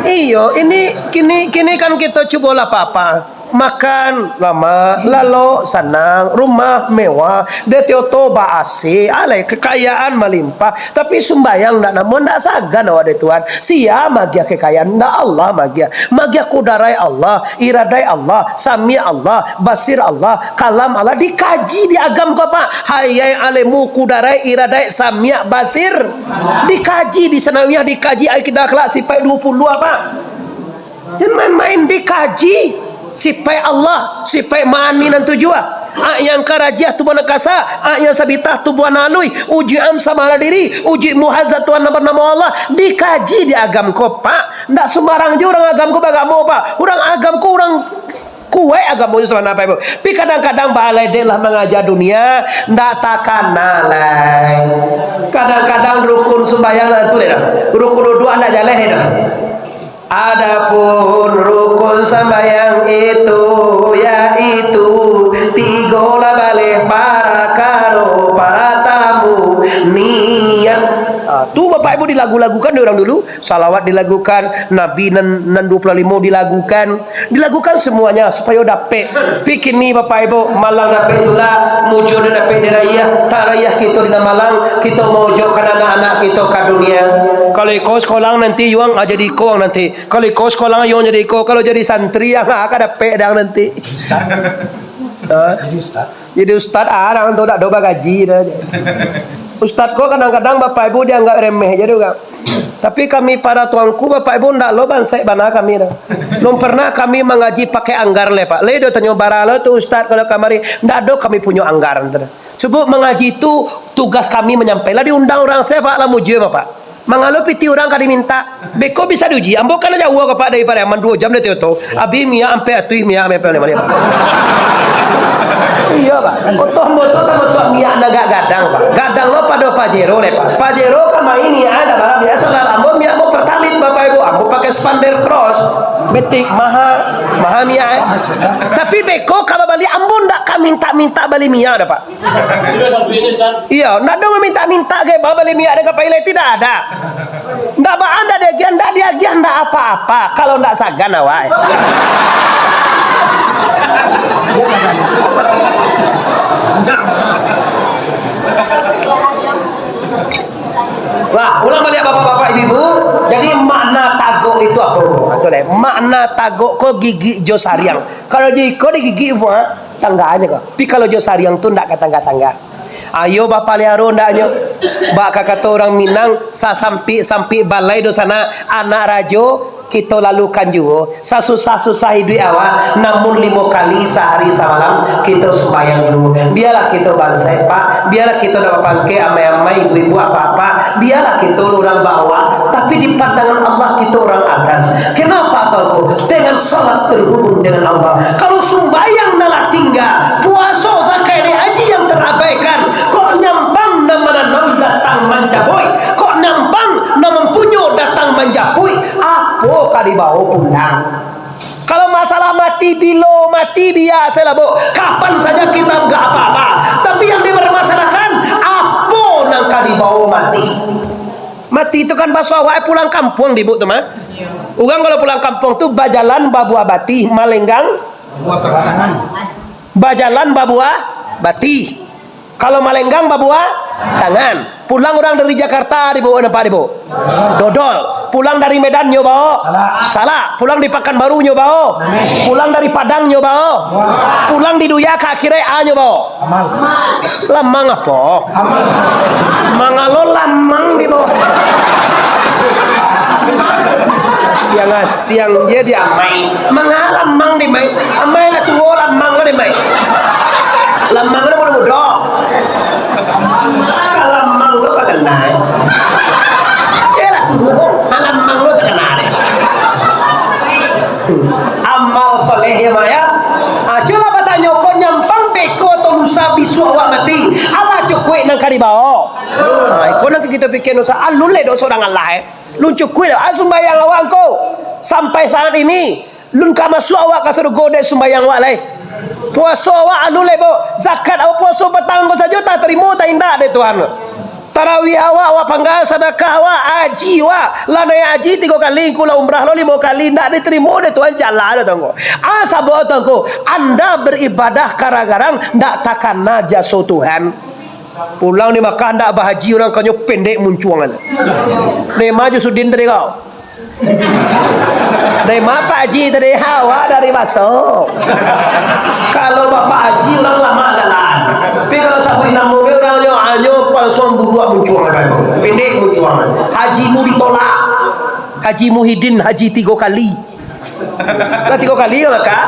Iyo, ini kini kini kan kita cubolah papa. Makan, lamak, lalok, sanang, rumah mewah, dek Tioto ba-A C, alai kekayaan malimpah, tapi sumbayang ndak namuah, ndak sagan awak dek Tuhan. Sia magiah kekayaan, ndak Allah magiah. Magiah kudarai Allah, iradai Allah, sami Allah, basir Allah, kalam Allah, dikaji di agam ko, Pak. Hayai alemu kudarai, iradai, samiak, basir. Dikaji di sanawiyah, dikaji akidah akhlak sipaik dua puluh, Pak. Jan main-main, dikaji sipaik Allah, sipaik ma'ani nan tujuah. Ak yang karajiah tubuah nan kasa, ak yang sabitah tubuah nan aluih, ujuik am samalah diri, ujuik muhal zat Tuhan nan banamo Allah, dikaji di agam ko, Pak. Ndak sumbarang jo urang agam ko bagamo, Pak. Urang agam ko urang kuaik agamonyo sabana, Pak, Ibu. Tapi kadang-kadang baalai dek lah mangaja dunia, ndak takana lai. Kadang-kadang rukun sumbayang lah tu deh dah. Rukun uduak ndak jaleh deh dah. Adapun rukun sambayang itu, yaitu tigo lah baleh parakaro, paratamu, niat. Ah, tu Bapak Ibu dilagu-lagukan dek urang dulu, salawat dilagukan, Nabi nan, nan dua puluh limo dilagukan, dilagukan semuanya supayo dapek. Tapi kini Bapak Ibu, malang dapek tulah, mujur dapek dirayah, tak rayah kito di nan malang, kito maujokkan anak-anak kito ka dunia. Kalau iko sekolah nanti yuang, ah, jadi iko nanti. Kalau iko sekolah, yuang jadi iko. Kalau jadi santri, ah, ka dapek dang nanti. Ustaz. Ah. Jadi ustaz. Jadi ustaz, ah, dang tu dak ado bagaji dah. Ustaz ko kadang-kadang Bapak Ibu dianggap remeh je tu, kan. Tapi kami para tuanku, Bapak Ibu, ndak lo bansaik bana kami dah. Lom pernah kami mangaji pakai anggaran leh, Pak. Leh do tanyo bara lo tu ustaz kalau kamari, ndak ado kami punyo anggaran tu dah. Cubo mangaji tu tugas kami manyampai. Lah diundang urang se, Pak, lah mujue, Bapak. Mangalo pitih urang ka dimintak. Beko bisa diuji. Ambo kan jauah ka Pak dari Pariaman duo jam dari Tioto. Abih miak ampek atuih miak ampek lima lima. Iyo, Pak. Oto ambo tu tamasuak miak nan agak gadang, Pak. Gadang lo pado Pajero leh, Pak. Pajero ka main niat ada barang biak solar. Ambo miak ambo Pertalite, Bapak Ibu. Ambo pakai Spandel Cross. Betik maha, maha miak, eh. Tapi beko ka babali ambo ndak ka mintak-mintak bali miak dah, Pak. Iyo, ndak ado mamintak-mintak ge, babali miak dek ka Pailet, tidak ada. Ndak baa, ndak diagiah, ndak diagiah, ndak apa-apa, kalau ndak sagan awak. Lah, ulang baliak bapak-bapak, ibu-ibu. Jadi makna tagok itu apo? Nah, tu leh. Makna tagok ko gigik jo sariang. Kalau jo iko digigik, buah, tangga aja ko. Tapi kalau jo sariang tu ndak ka tangga-tangga. Ayo bapaliaro ndaknyo. Bak ka kato urang Minang, sasampik-sampik balai do sanak, anak rajo kito lalukan juo. Sasusah-susah iduik awak, namun limo kali sahari samalam kito sumbayang juo. Bialah kito bansaik, Pak. Bialah kito ndak bapangkek, amai-amai, ibu-ibu, apak-apak. Bialah kito urang bawah, tapi di pandangan Allah kito urang atas. Kenapa, Tuanku? Dengan salat terhubung dengan Allah. Kalau sumbayang nan lah tingga, puaso, zakat, dek haji yang terabaikan, kok nyampang nan mananam datang mancabuik, kok nyampang nan mampunyo datang manjapuik, apo ka dibawo pulang? Kalau masalah mati, bilo mati, bia sajo lah, Bu. Kapan saja kita nggak apa-apa. Tapi yang dipermasalahkan, apo nan ka dibawo mati? Mati tu kan baso awak pulang kampuang, di Bu, tu mah. Urang kalau pulang kampuang tu bajalan babuah batih, malenggang bajalan babuah batih. Kalau malenggang babuah tangan. Pulang urang dari Jakarta, di Bu, nampak, di Bu? Dodol. Pulang dari Medan nyo bawo salak. Salak. Pulang di Pakanbaru nyo bawo manih. Pulang dari Padang nyo bawo. Pulang di dunia ka akhirat, a nyo bawo. Amal. Lamang apo? Amal. Mangalo lamang di bawah. Siang-siang je di amai. Manga lamang di mai. Amai lah tuo, lamang lah di mai. Lamang lah mudo-mudo. Lamang lo paganai. Dia lah tuo. Lamang lo terkenal. Amal soleh ya, Mak, ya. Ah, cubolah batanyo, kok nyampang beko atau lusa bisuak awak mati? Alah cukuik nan ka dibawo. Ah, iko nan kito pikia, usah alun leh doso urang alah, eh. Lun cukuik lah, ah, sumbayang awak ko sampai saat ini. Lun ka masuak awak ka sarugo dek sumbayang awak lai. Puaso awak alun lai, bo. Zakat awak, puaso patang ko sajo tak tarimo, tak indak dek Tuhan. Tarawih awak, awak panggang, sadakah awak, aji awak. Lah naiak aji tigo kali, ngku lah umrah lo limo kali, indak ditarimo dek Tuhan, jalah dek Tuhan ko. Ah, sabab Tuhan ko, anda beribadah ka garang-garang, ndak takana jaso Tuhan. Pulang di Makkah ndak bahaji, urang kanyo pendek muncuang aja. Dema Jusudin tadi kau. Dema Pak Haji tadi, awak dari Baso. Kalau Bapak Haji urang lama jalan. Tapi kalau sabuik namo urang nyo, anyo palsuan buruak muncuang aja. Pendek muncuang. Hajimu ditolak. Haji Muhyiddin, haji tigo kali. Lah tigo kali ka Makkah.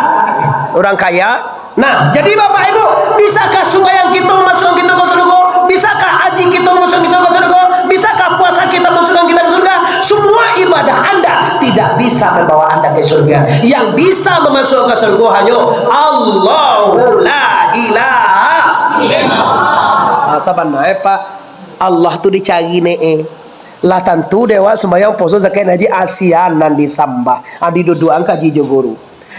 Urang kaya. Nah, jadi Bapak Ibu, bisakah sumbayang kito mamasuakan kito ka sarugo? Bisakah aji kito mamasuakan kito ka sarugo? Bisakah puasa kito mamasuakan kito ka surga? Semua ibadah anda tidak bisa membawa anda ke surga. Yang bisa mamasuakan ka sarugo hanyo Allahu la ilaha illallah. Ah, sabana, eh, Pak. Allah tu dicari ne, eh. Lah tantu dek awak sumbayang, puaso, zakat, haji, ah, sia nan disambah. Ah, diduduakan kaji jo guru.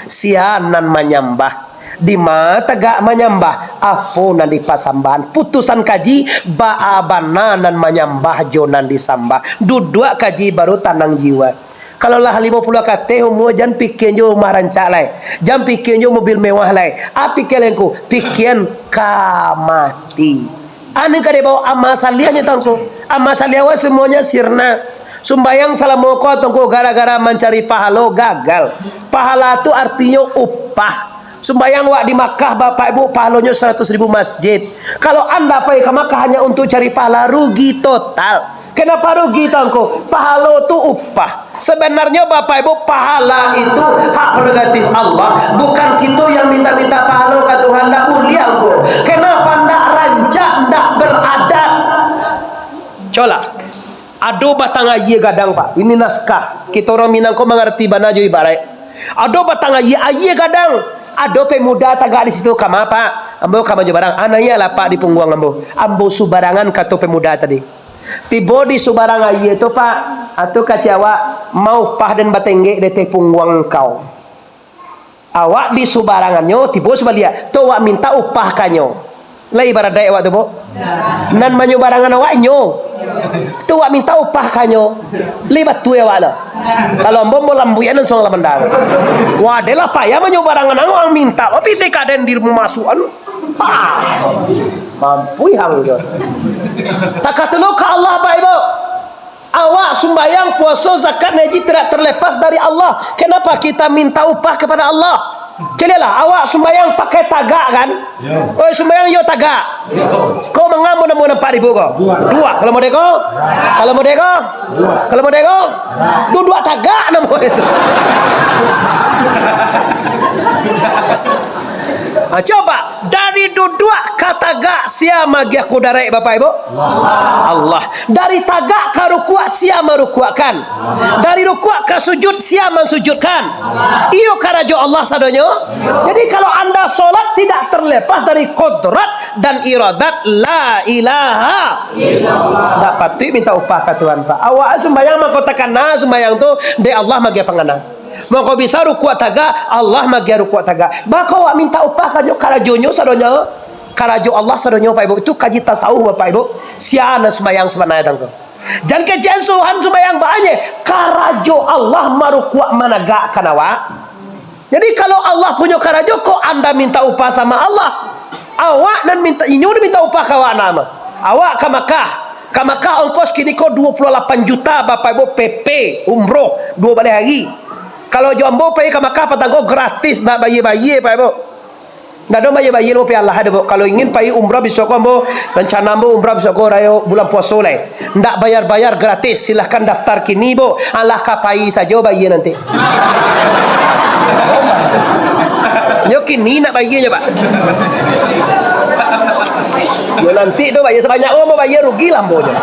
Sia nan manyambah? Dima tagak manyambah? Apo nan dipasambahan? Putusan kaji, baa bana nan manyambah jo nan disambah. Duduak kaji, baru tanang jiwa. Kalau lah limo puluah ka ateh umua, jan pikian jo rumah rancak lai. Jan pikian jo mobil mewah lai. Ah, pikian lai ngku, pikian ka mati. Anu ka dibawa amal saliahnyo, Tuangku. Amal saliah awak semuanya sirna. Sumbayang salamo ko, Tuangku, gara-gara mancari pahalo gagal. Pahala tu artinyo upah. Sumbayang awak di Makkah, Bapak Ibu, pahalonyo saratus ribu masjid. Kalau anda pai ka Makkah hanya untuk cari pahala, rugi total. Kenapa rugi, Tuangku? Pahalo tu upah. Sabanarnyo, Bapak Ibu, pahala itu hak prerogatif Allah. Bukan kito yang minta-minta pahalo ka Tuhan, ndak buliah, Tuangku. Kenapa ndak rancak, ndak beradab? Colah. Ado batang ayie gadang, Pak. Ini naskah. Kito urang Minang ko mangarati bana jo ibaraik. Ado batang ayie, ayie gadang. Ado pemuda tagak di situ, "Kama, Pak?" "Ambo ka manyubarang." "Ah, naiaklah, Pak, di pungguang ambo." Ambo subarangan, kato pemuda tadi. Tibo di subarang ayie tu, Pak, ah, tu kecek awak, "Ma upah den batenggek di ateh pungguang engkau?" Awak di subarangannyo, tibo subaliak, tu awak minta upah ka nyo. Lai baradaik awak tu, Buk? Nan manyubarangan awak nyo. Tu awak minta upah ka nyo. Lai batua awak tu. Kalau ambo, ambo lambuikan langsuang lah mandanga. Wah, deh lah payah manyubarangan, ang minta, tapi teh kaden di rumah masukan. Pah. Mampu ihang jo. Takatulo ka Allah, Bapak Ibu. Awak sumbayang, puaso, zakat, haji tidak terlepas dari Allah. Kenapa kita minta upah kepada Allah? Caliaklah, awak sumbayang pakai tagak, kan? Ya. Oi, sumbayang yo tagak. Ya. Ko manga ambo namo nampak di buku ko? Duduak. Duduak. Kalau model ko? Duduak. Kalau model ko? Duduak. Kalau model ko? Duduak. Duduak tagak namo itu. Ah, coba, dari duduak ka tagak, sia magiah kudarek, Bapak Ibu? Allah. Allah. Dari tagak ka rukuak, sia marukuakkan? Dari rukuak ka sujud, sia mansujudkan? Iyo karajo Allah sadonyo. Jadi, kalau anda solat tidak terlepas dari kodrat dan iradat la ilaha illallah. Ndak patuik minta upah ka Tuhan, Pak. Awak sumbayang mangko takana sumbayang tu, dek Allah magiah pangana. Mangko bisa rukuak tagak, Allah magiah rukuak tagak. Baa kok awak minta upah ka nyo, karajonyo sadonyo, karajo Allah sadonyo, Pak Ibu. Itu kaji tasawuf, Bapak Ibu. Sia nan sumbayang sabananyo tu? Jan kecek an suruhan sumbayang baa nyo. Karajo Allah marukuak managakkan awak. Jadi, kalau Allah punyo karajo, kok anda minta upah sama Allah? Awak nan minta, inyo nan minta upah ka awak namo. Awak ka Makkah. Ka Makkah ongkos kini ko duo puluah lapan juta, Bapak Ibu, P P, umroh, duo baleh hari. Kalau jo ambo pai ka Makkah patang ko gratis, ndak bayia-bayia, Pak Ibu. Ndak ado bayia-bayia, ambo pai Allah ado, Bu. Kalau ingin pai umrah bisuak ko, ambo, rencana ambo umrah bisuak ko rayo bulan puaso lai. Ndak bayar-bayar, gratis. Silahkan daftar kini, Bu. Alah ka pai sajo bayia nanti. Nyo kini nak bayia nyo, Pak. Nyo nanti tu bayia sabanyak, oh, ambo bayia, rugi lah ambo nyo.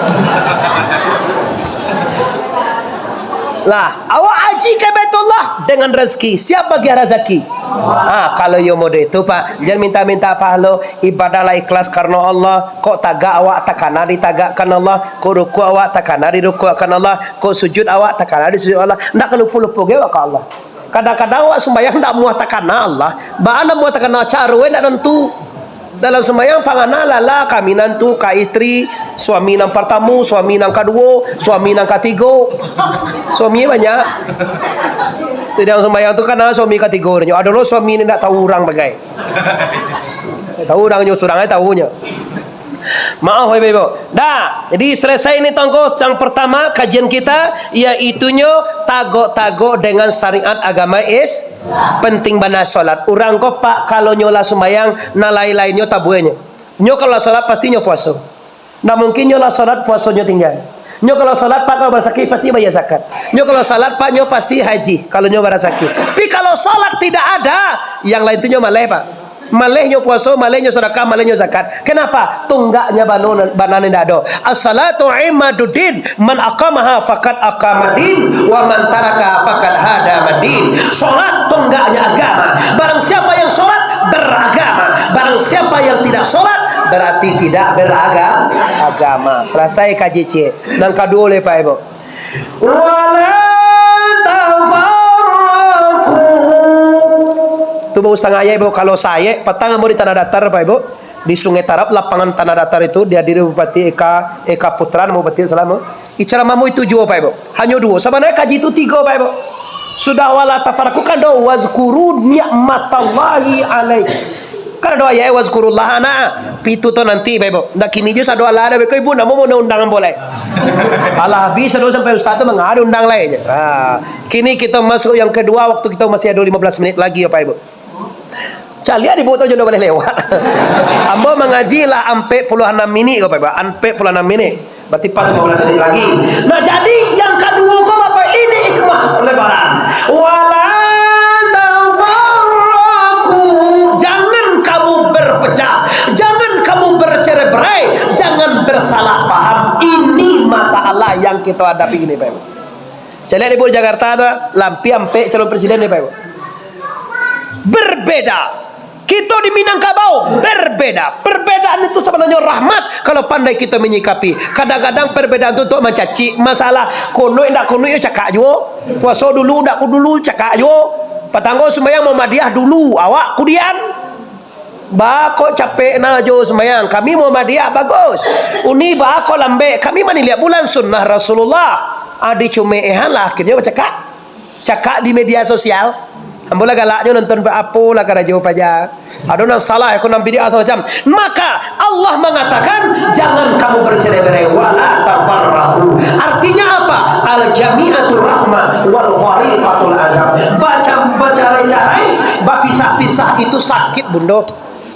Lah, awak aji ka Baitullah dengan rezeki. Sia bagiah rezeki? Ah, kalau iyo model itu, Pak, jan minta-minta pahalo, ibadah lah ikhlas karano Allah, kok tagak awak takana ditagakkan Allah, kok rukuk awak takana dirukukkan Allah, kok sujud awak takana disujud Allah, ndak ka lupo-lupo ge awak ka Allah. Kadang-kadang awak sumbayang ndak muah takana Allah, baa ndak muah takana, caro e ndak tantu. Dalam sumbayang pangana lala ka minantu, ka istri, suami nan partamo, suami nan kaduo, suami nan katigo. Suami banyak. Sadang sumbayang tu kan, ah, suami katigo nyo. Ado lo suami ni ndak tahu urang bagai. Tahu urang nyo surang, eh, tahu nyo. Maaf, Bapak Ibu. Dah, jadi selesai ni tongko yang pertama kajian kita, yaitunyo tagok-tagok dengan syariat agama Is-, penting bana solat. Urang ko, Pak, kalau nyo lah sumbayang, nan lain-lainnyo tabuahnyo. Nyo kalau lah solat, pasti nyo puaso. Ndak mungkin nyo lah solat, puasonyo tingga. Nyo kalau solat, Pak, kalau barasaki, pasti bayar zakat. Nyo kalau solat, Pak, nyo pasti haji, kalau nyo barasaki. Tapi kalau solat tidak ada, yang lain tu nyo maleh, Pak. Maleh nyo puaso, maleh nyo sadakah, maleh nyo zakat. Kenapa? Tunggaknya bano-, bana nan indak ado. As-salatu imaduddin, man aqamaha faqad aqamaddin, wa man tarakaha faqad hadamaddin. Solat tunggaknya agama. Barang siapa yang solat, beragama. Barang siapa yang tidak solat, berarti tidak beraga-, agama. Selesai kaji ciek. Nan kaduo lai, Pak Ibu. Wala tafarraqu. Tu baru satangah ayat, Ibu. Kalau sa-ayat, patang ambo di Tanah Datar, Pak Ibu. Di Sungai Tarab, lapangan Tanah Datar itu, dihadiri Bupati Eka, Eka Putra, nama Bupati Salamo. Icara mamu itu juo, Pak Ibu. Hanyo duo. Sabananyo kaji itu tigo, Pak Ibu. Sudah wala tafarraqu kan do, wazkuru ni'matallahi alaikum. Kan ado ayat, "Wazkurullaha," nah, pitu tu nanti, Bapak Ibu. Ndak kini je sado alah dah, Bapak Ibu, namo mau undang ambo lai. Alah habis sado sampai ustaz tu mangadu undang lai je. Ha. Kini kita masuk yang kedua, waktu kita masih ada lima belas menit lagi, Bapak Ibu. Caliak di buku tu je ndak boleh lewat. Ambo mangaji lah ampek puluah anam minit, Bapak Ibu. Ampek puluah anam minit. Berarti pas lima belas menit lagi. Nah, jadi yang kaduo ko, Bapak, ini hikmah lebaran. Wala tafarraqu. Jangan kamu berpecah. Jangan kamu bercerai-berai. Jangan bersalah paham. Ini masalah yang kita hadapi ini, Bapak Ibu. Caliak di buku Jakarta tu, lah ampia ampek calon presiden ni, Bapak Ibu. Berbeda. Kito di Minangkabau berbeda. Perbedaan itu sabananyo rahmat kalau pandai kito manyikapi. Kadang-kadang perbedaan tu untuak mancacik, masalah. Kono indak kono yo cakak juo. Puaso dulu indak ko dulu cakak juo. Patang ko sumbayang Muhammadiyah dulu, awak kudian. Baa kok capek na jo sumbayang? Kami Muhammadiyah bagus. Uni baa kok lambek? Kami maniliak bulan sunnah Rasulullah. Ah, dicumeehan lah akhirnyo bacakak. Cakak di media sosial. Ambo lah galaknyo nonton, apolah karajo paja. Ado nan salah, ado nan bid'ah, samacam. Maka Allah mangatakan, "Jangan kamu bercerai-berai, wala tafarraqu." Artinya apa? Al-jami'atu rahmah, wal fariqatul azab. Baca-, bacarai-carai, bapisah-pisah itu sakit, Bundo.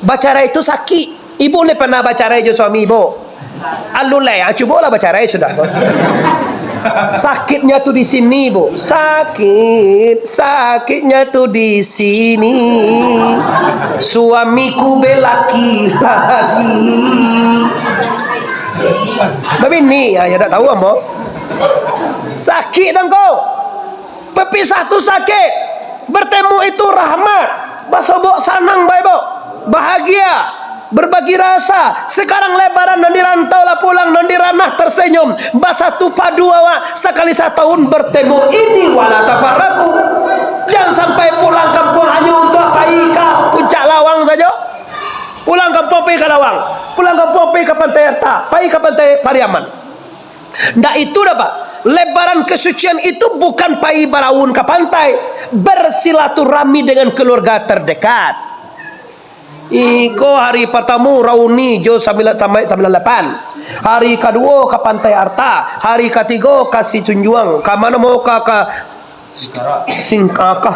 Bacarai itu sakit. Ibu lai pernah bacarai jo suami ibu? Alun lai, ah, cubolah bacarai sudah. Sakitnya tu di sini, Bu. Sakit, sakitnya tu di sini. Suamiku belaki lagi. Babini, ah, ya ndak tahu ambo. Sakit tangko. Bapisah tu sakik, bertemu itu rahmat. Basobok sanang, Bapak Ibu, bahagia, berbagi rasa. Sekarang lebaran, nan di rantau lah pulang, nan di ranah tersenyum. Basatu padu awak, sakali satahun bertemu, ini wala tafarraqu. Jangan sampai pulang kampuang hanyo untuak pai ka Puncak Lawang sajo. Pulang kampuang pai ka Lawang, pulang kampuang pai ka Pantai Arta, pai ka Pantai Pariaman. Ndak itu dah, Pak. Lebaran kesucian itu bukan pai baraun ka pantai, bersilaturahmi dengan keluarga terdekat. Iko hari partamo rauni jo sambilan, sampai sambilan lapan. Hari kaduo ka Pantai Arta, hari katigo ka Sijunjuang, ka mano mau ka, ka Singkaka,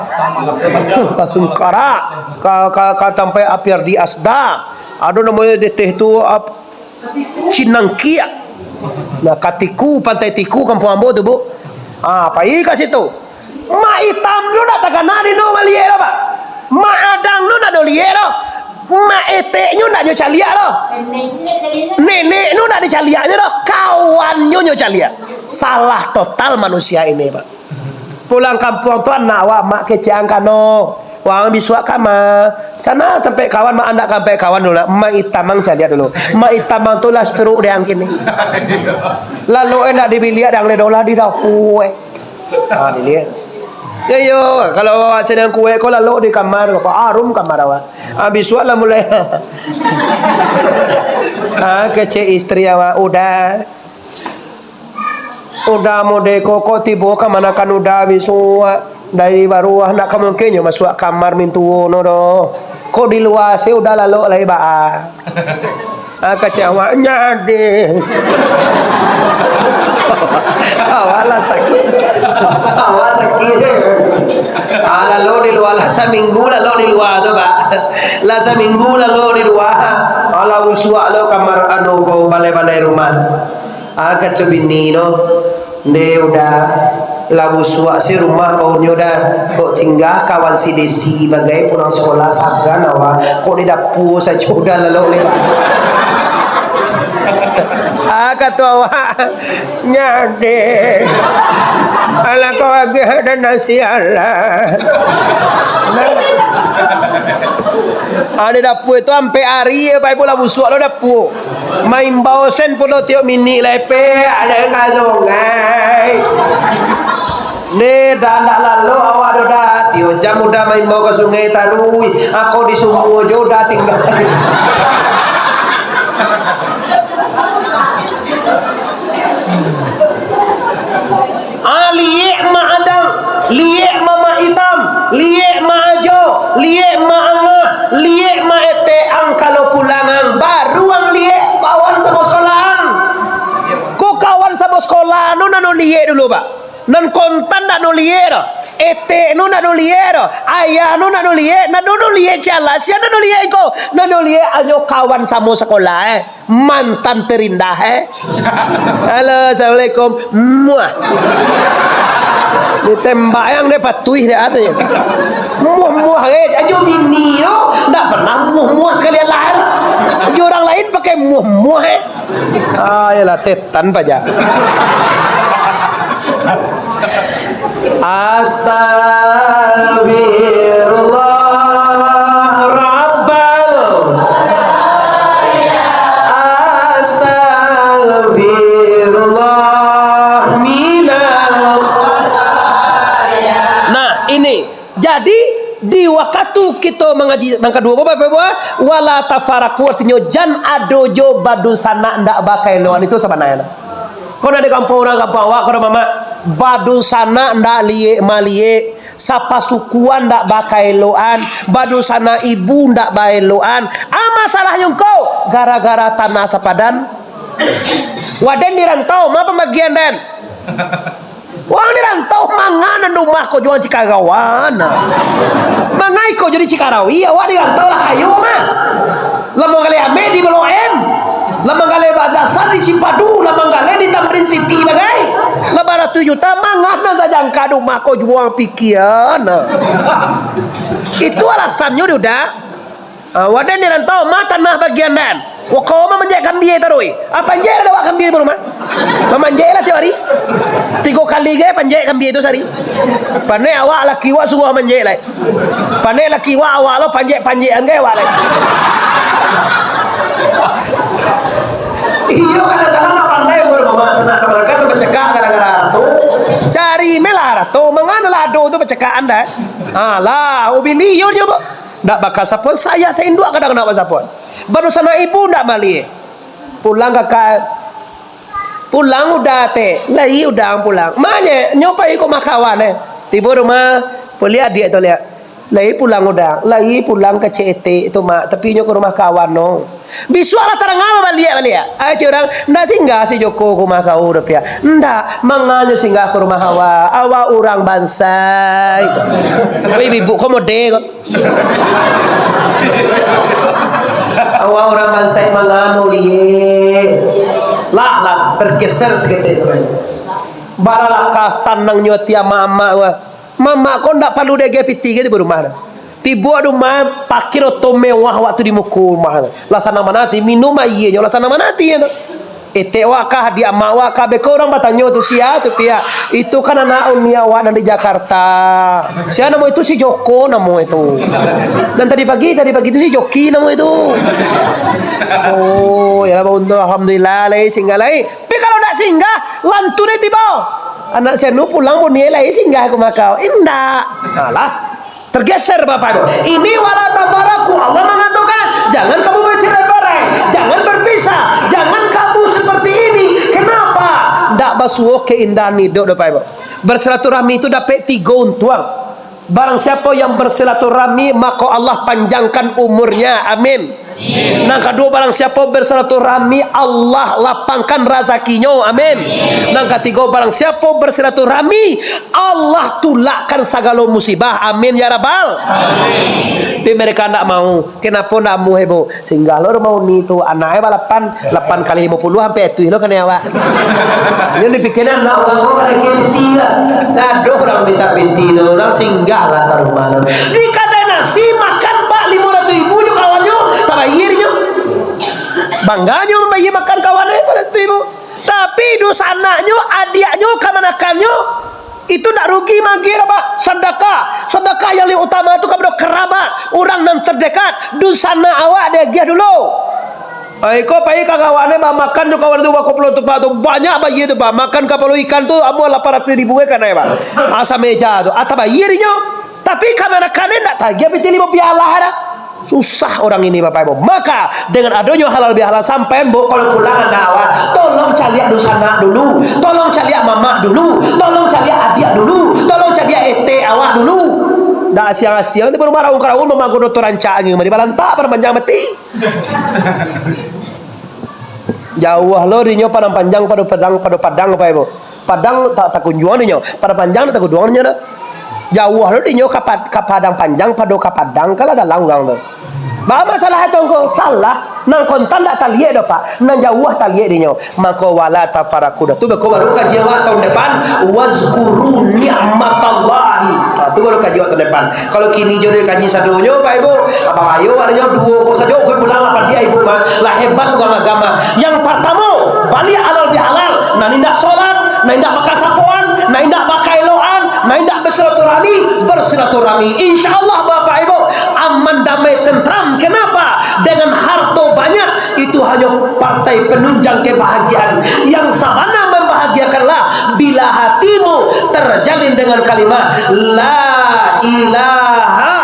ka Singkara, ka, ka, ka tampek Apiardi Asda. Ado namonyo di teh tu, ap-, Cinangkiak. Nah, Katiku, Pantai Tiku, kampuang ambo tu, Bu. Ah, pai ka situ. Mak itam tu ndak takana di no maliek doh, Pak. Mak adang tu ndak doliek doh. Mak etek nyo ndak nyo caliak doh. Nenek tu ndak dicaliaknyo doh. Kawannyo nyo caliak. Salah total manusia ini, Pak. Pulang kampuang tu anak awak, mak kecek ang kano. Wang bisuak kama. Cana sampai kawan, mak andak sampai kawan dulu nak. Mak itamang caliak dulu. Mak itamang tu lah stroke deh ang kini. Lalu eh nak di biliak dang le doh lah di dapur eh. Ha, dilihat. Ya, yo, kalau awak sadang kuek ko lalu di kamar, apa arum kamar awak. Ha, bisuak lah mulai. Ha, kecek istri awak, udah. Udah mode ko, kok tibo kamanakan udah bisuak. Dari baruah nak ka mungkin nyo masuak kamar mintuo no doh. Kok di lua se udah lalok lai baa. Ah, kacau awak nyadeh. Awak lah sakik. Awak sakik. Ah, lalu di lua lah saminggu lalu di lua tu, Pak. Lah saminggu lalu di lua. Alah usuak lo kamar anu ko balai-balai rumah. Ah, kato bini no, "Nde, udah, lah busuak se rumah baunyo dah. Kok tingga kawan si Desi bagai pulang sekolah sagan awak. Kok di dapua sajo udah lalok lewat." Ah, kato awak, "Nyadeh. Alah kau agak ada nasi alah." Ah, di dapua tu ampek ari, pai pulang busuak lo dapua. Maimbau sen pulo tiok minik lai, pek, ada yang ka sungai. Nde, dah ndak lalok awak doh dah. Tiok jam udah maimbau ka sungai taruih. Ako di sumua jo udah tingga. Ah, liek mak adang, liek mamak itam, liek mak ajo, liek mak angah, liek mak etek ang kalau pulang ang, baru ang liek kawan samo sekolah ang. Ko kawan samo sekolah no nan no liek dulu, Pak. Nan kontan ndak no liek doh. Etek no ndak no liek doh. Ayah no ndak no liek, nan no liek cialah, sia nan no liek ko. Nan no liek anyo kawan samo sekolah, eh. Mantan terindah, eh. Halo, assalamualaikum. Muah. Ditembak yang dia patuih dia ada ya. Muah-muah, eh. Ajo bini tu ndak pernah muah-muah sekali lahir. Ajo orang lain pakai muah-muah, eh. Ah, yalah, setan paja. Astagfirullah rabbal. Astagfirullah minal. Nah, ini. Jadi, di wakatu kito mangaji nan kaduo ko, Bapak Ibu, ah, wala tafaraku, artinyo jan ado jo badunsanak ndak bakaeloan, itu sabananyo. Ko nak di kampuang urang, kampuang awak, ko mamak, badunsanak ndak liek maliek, sapasukuan ndak bakaeloan, badunsanak ibu ndak baeloan. Ah, masalahnyo ko gara-gara tanah sapadan. Waden di rantau, ma pambagian den? Wang di rantau, manga nan rumah ko juo Cikarawi, nah. Manga iko jadi Cikarawi, awak di rantau lah kayo mah. Lah manggaleh ameh di Blok M. Lah manggaleh bagasan di Cipadu, lah manggaleh di Tamrin City bagai. Lah baratuih juta, manga nan sajangka rumah ko juo pikia, nah. Itu alasannyo, Duda. Ah, waden di rantau, ma tanah bagian den. Wah, kau ma manjek kambia taruih. Ah, panjek lah awak kambia tu rumah. Mamanjek lah tiok hari. Tigo kali gai panjek kambia tu sahari. Panek awak laki awak suruah manjek lai. Panek laki awak, awak lo panjek-panjek anggai awak lai. Iyo, kadang-kadang nak pandai umur mama, sanak kamanakan bacakak gara-gara tu. Cari me lah tu, mangana lah ado tu bacakaan dah. Alah, ubili iyo nyo, Bu. Ndak baka sapon, sayak sainduak kadang ndak basapon. Badunsanak ibu ndak maliek. Pulang kakak. Pulang udah teh, lai udah pulang. Manye, nyo pai ka rumah kawan eh. Tibo rumah, puliak adiak tu liak. Lai pulang udah, lai pulang ka cetek tu mak, tapi nyo ka rumah kawan no. Bisuak lah tarang babaliak baliak. Ai cik urang, ndak singgah si Joko ka rumah kau doh piak. Ndak, manga nyo singgah ka rumah awak. Awak urang bansaik. Wih, bibuk ko mode ko. Awak urang bansaik mangano liek. Lah, lah, bergeser saketek tu. Baralah ka sanangnyo ati amak-amak ko. Mamak ko ndak paralu diagiah pitih gai tibo rumah tu. Tibo rumah, pakai oto mewah wakatu di muko rumah tu. Lah sanang bana ati, minum aienyo lah sanang bana ati tu. Etek awak kah, adiak amak awak kah, beko urang batanyo tu, sia tu piak. Itu kan anak uni awak nan di Jakarta. Sia namo itu, si Joko namo itu. Nan tadi pagi, tadi pagi tu si Joki namo itu. Oh, yalah, bauntung, alhamdulillah, lai singgah lai. Tapi kalau ndak singgah, lantu deh tibo. Anak sia nu pulang bunyi lai singgah ka makau. Indak. Alah. Tergeser, Bapak Ibu. Ini wala tafarraqu. Allah mengatakan, "Jangan kamu bercerai-berai, jangan berpisah, jangan kamu seperti ini." Kenapa? Ndak basuo keindahan hidup, Bapak Ibu. Bersilaturahmi itu dapat tigo untuang. Barang siapa yang bersilaturahmi, maka Allah panjangkan umurnya. Amin. Nan kaduo, barang siapo bersilaturahmi, Allah lapangkan razakinyo. Amin. Nan katigo, barang siapo bersilaturahmi, Allah tulakkan sagalo musibah. Amin, ya Rabbal. Tapi mereka ndak mau. Kenapo ndak mau, hebo? Singgah lo rumah uni tu, anaknyo balapan, lapan kali limo puluah sampai atuih lo kanai awak. Yang dipikiran anak urang ko pada kenti lah. Ado urang minta penti tu, urang singgah lah ka rumah tu. Di kadai nasi makan bak limo ratuih ribu jo kawannyo, tabayia dinyo. Bangganyo mambayia makan kawannyo limo ratuih ribu. Tapi dunsanaknyo, adiaknyo, kamanakannyo, itu ndak rugi maagiah, Pak. Sadakah, sadakah yang paling utama tu kapado karabat, urang nan terdekat, dunsanak awak diagiah dulu. Ah, iko pai ka kawan e, bamakan jo kawan tu, bakoplo tu, Pak, tu banyak bayia tu, Pak. Makan kapalo ikan tu, amuah lapan ratuih ribu e kanai, Pak. Ah, sameja tu, ah, tabayia dinyo. Tapi kamanakan e ndak tagiah pitih limo pialah dah. Susah urang ini, Bapak Ibu. Maka, dengan adonyo halal bihalal, sampai, Mbok, kalau pulang anak awak, tolong caliak dunsanak dulu, tolong caliak mamak dulu, tolong caliak adiak dulu, tolong caliak etek awak dulu. Ndak asiang-asiang tu, baru maraung-karaung, mamago doto rancak angin, mari balantak, pada panjang mati. Jauah lo dinyo Padang Panjang, pado Padang, pado Padang, Bapak Ibu. Padang tak takunjuang dinyo, Padang Panjang tak takunjuang dinyo doh. Jauah lo dinyo ka Pad-, ka Padang Panjang, pado ka Padang, kalah dalam urang tu. Ba masalah itu ko, salah. Nan kontan dak taliek doh, Pak. Nan jauah taliek dinyo. Mako, wala tafarraqu dah tu, beko baru kaji awak tahun depan, "Wazkuru ni'matallahi." Ha, tu baru kaji awak tahun depan. Kalau kini jo dikaji sadonyo, Bapak Ibu, apo ayo adonyo duo ko sajo, ko pulang lah padiah Ibu mah. Lah hebat urang agama. Yang partamo, baliak halal bihalal. Nan indak solat, nan indak bakasapoan, nan indak bakaeloan, nan indak bersilaturahmi, bersilaturahmi. Insya Allah, Bapak Ibu, aman, damai, tentram. Kenapa? Dengan harto banyak, itu hanyo partai penunjang kebahagiaan. Yang sabana membahagiakanlah bila hatimu terjalin dengan kalimah la ilaha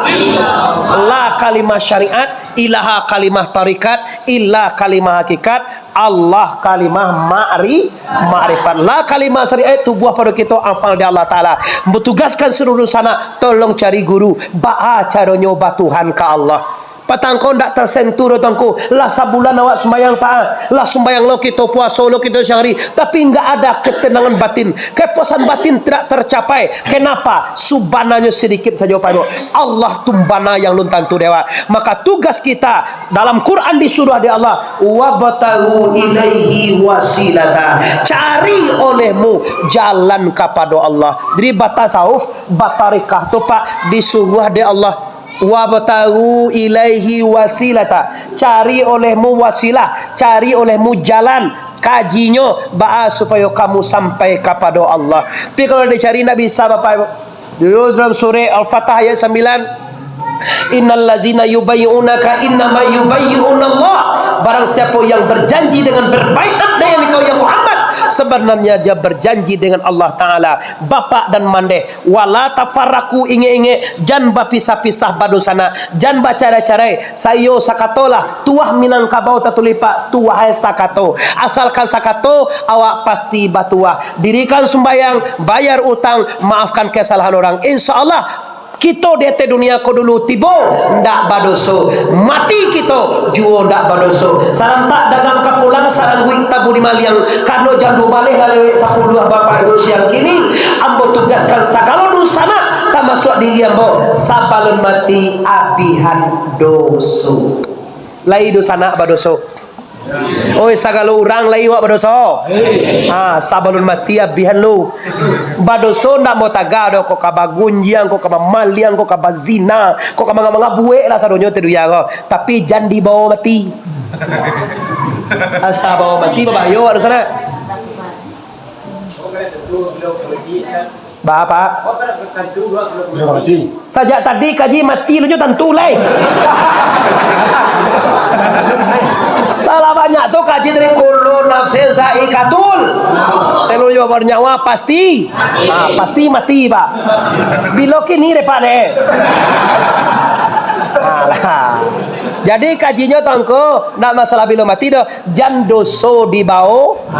illallah, kalimah syariat, ilaha kalimah tarikat, illah kalimah hakikat, Allah kalimah ma'ri-, ma'rifat. La kalimah syariat tubuah pado kito, hafal di Allah Ta'ala. Bertugaskan seluruh sanak, tolong cari guru. Baa caronyo batuhan ka Allah. Patang ko ndak tersentuh doh, Tuangku. Lah sabulan awak sumbayang, Pak. Lah sumbayang lo kito, puaso lo kito siang hari. Tapi nggak ada ketenangan batin. Kepuasan batin tidak tercapai. Kenapa? Subananyo sedikit sajo, Pak Ibu. Allah tu bana yang lun tantu dek awak. Maka tugas kita dalam Quran disuruah dek Allah, "Wabtaghu ilaihi wasilata." Cari olehmu jalan kapado Allah. Jadi batasawuf, batarikah tu, Pak, disuruah dek Allah. "Wabtaghu ilaihi wasilata." Cari olehmu wasilah, cari olehmu jalan. Kajinyo, baa supayo kamu sampai kapado Allah. Tapi kalau dicari, ndak bisa, Bapak Ibu. Dulu dalam surah Al-Fatah ayat sambilan, "Innal lazina yubayyi'unaka innama yubayyi'unallah." Barang siapa yang berjanji dengan berbaiat dengan engkau, ya Muhammad, sebenarnya dia berjanji dengan Allah Ta'ala. Bapak dan mandeh, wala tafarraqu, ingek-ingek, jan bapisah-pisah badunsanak, jan bacarai-carai, saiyo sakatolah, tuah Minangkabau tatulih, Pak, tuah ai sakato. Asalkan sakato, awak pasti batuah. Dirikan sumbayang, bayar utang, maafkan kesalahan orang. Insya Allah, kito di ateh dunia ko dulu tibo ndak badoso, mati kito juo ndak badoso. Sarantak dagang ka pulang, sarangguik tabu di maliang. Karano jam duo baleh lah lewek sapuluah, Bapak Ibu, siang kini, ambo tugaskan sagalo dunsanak, tamasuak diri ambo, sabalun mati abihan doso. Lai dunsanak badoso? Oi, sagalo urang lai awak badoso. Ha, sabalun mati abihan lu. Badoso ndak mau taga doh, kok ka bagunjiang, kok ka mamaliang, kok ka bazina, kok ka manga-manga buek lah sadonyo tu dunia ko. Tapi jan dibawa mati. Asa bawa mati, babayo, ado sanak. Bapak. Sajak tadi kaji mati lu nyo tantu lai. Salah banyak tu kaji dari kullu nafsin zaikatul. Seluruh nyawa pasti. Ha, pasti mati, Pak. Bilo kini deh, Pak, deh. Alah. Jadi kajinyo tongko, nak masalah bilo mati doh, jan doso dibao.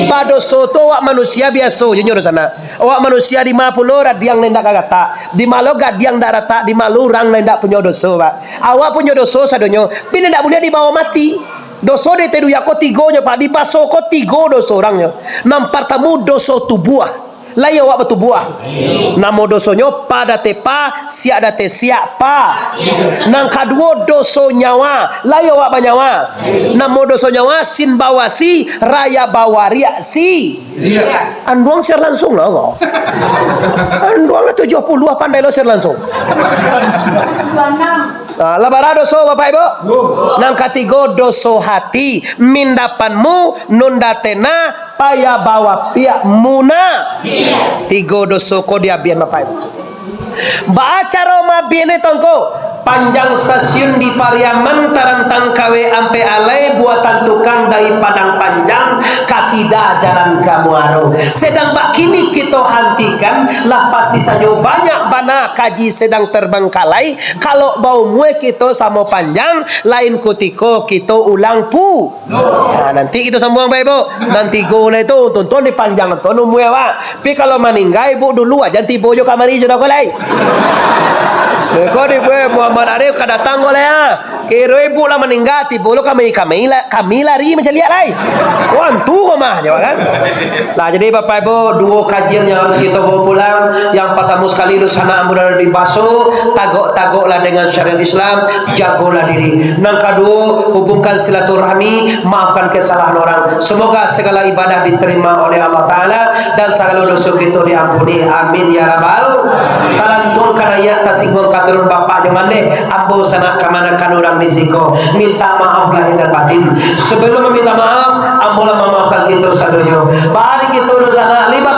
Badoso tu awak manusia biaso je nyo doh sanak. Awak manusia dima pulo radiang nan indak ka ratak, dima lo gadiang indak ratak, dima lo urang nan indak punyo doso, Pak. Awak punyo doso sadonyo, tapi nan indak buliah dibao mati. Doso di ateh dunia ko tigo nyo, Pak, di baso ko tigo doso urang nyo. Nan partamo doso tubuah, lai awak batubuah. Namo dosonyo pa dateh pa, siak dateh siak, pa. Nan kaduo doso nyawa, lai awak banyawa. Namo doso nyawa, sin bawasi, raya bawariak si. Anduang siar langsung lah ko. Anduang lah tujuah puluah, pandai lo siar langsung. Ah, lah bara doso, Bapak Ibu? Nan katigo, doso hati. Mindapanmu, nunda tena, paya bawa piak muna. Tigo doso ko diabian, Bapak Ibu. Baa caro maabian tongko? Panjang stasiun di Pariaman, tarantang kawe ampek alai, buatan tukang dari Padang Panjang, ka kida jalan ka Muaro. Sedang bak kini kito hantikan, lah pasti sajo banyak bana kaji sedang terbengkalai. Kalau baumue kito samo panjang, lain kutiko kito ulang pu. Nah, nanti kito sambuang bae, Bu. Nan tigo lai tu, tonton di panjang tu umue awak. Tapi kalau maningga ibu dulu, jan tibo jo kamari sudah ko lai. Ko di gue Muhammad Arif ka datang ko lai, ah. Kiro ibu lah maningga, tibo lo kami, kami la-, kami lari mancaliak lai. Wah, tu ko mah, jawab kan. Nah, jadi Bapak Ibu, duo kajian yang harus kita bawa pulang. Yang pertama sekali, dunsanak ambo nan ado di Baso, tagok-tagoklah dengan syariat Islam, jagolah diri. Nan kaduo, hubungkan silaturahmi, maafkan kesalahan orang. Semoga segala ibadah diterima oleh Allah Ta'ala dan segala dosa kita diampuni. Amin ya rabbal. Talantuang ka naiak, tasingguang ka turun, bapak jo mandeh, ambo sanak kamanakan urang di siko. Minta maaf lahir dan batin. Sebelum meminta maaf, ambo lah mamaafkan kita sadonyo. Bari kita dunsanak, lima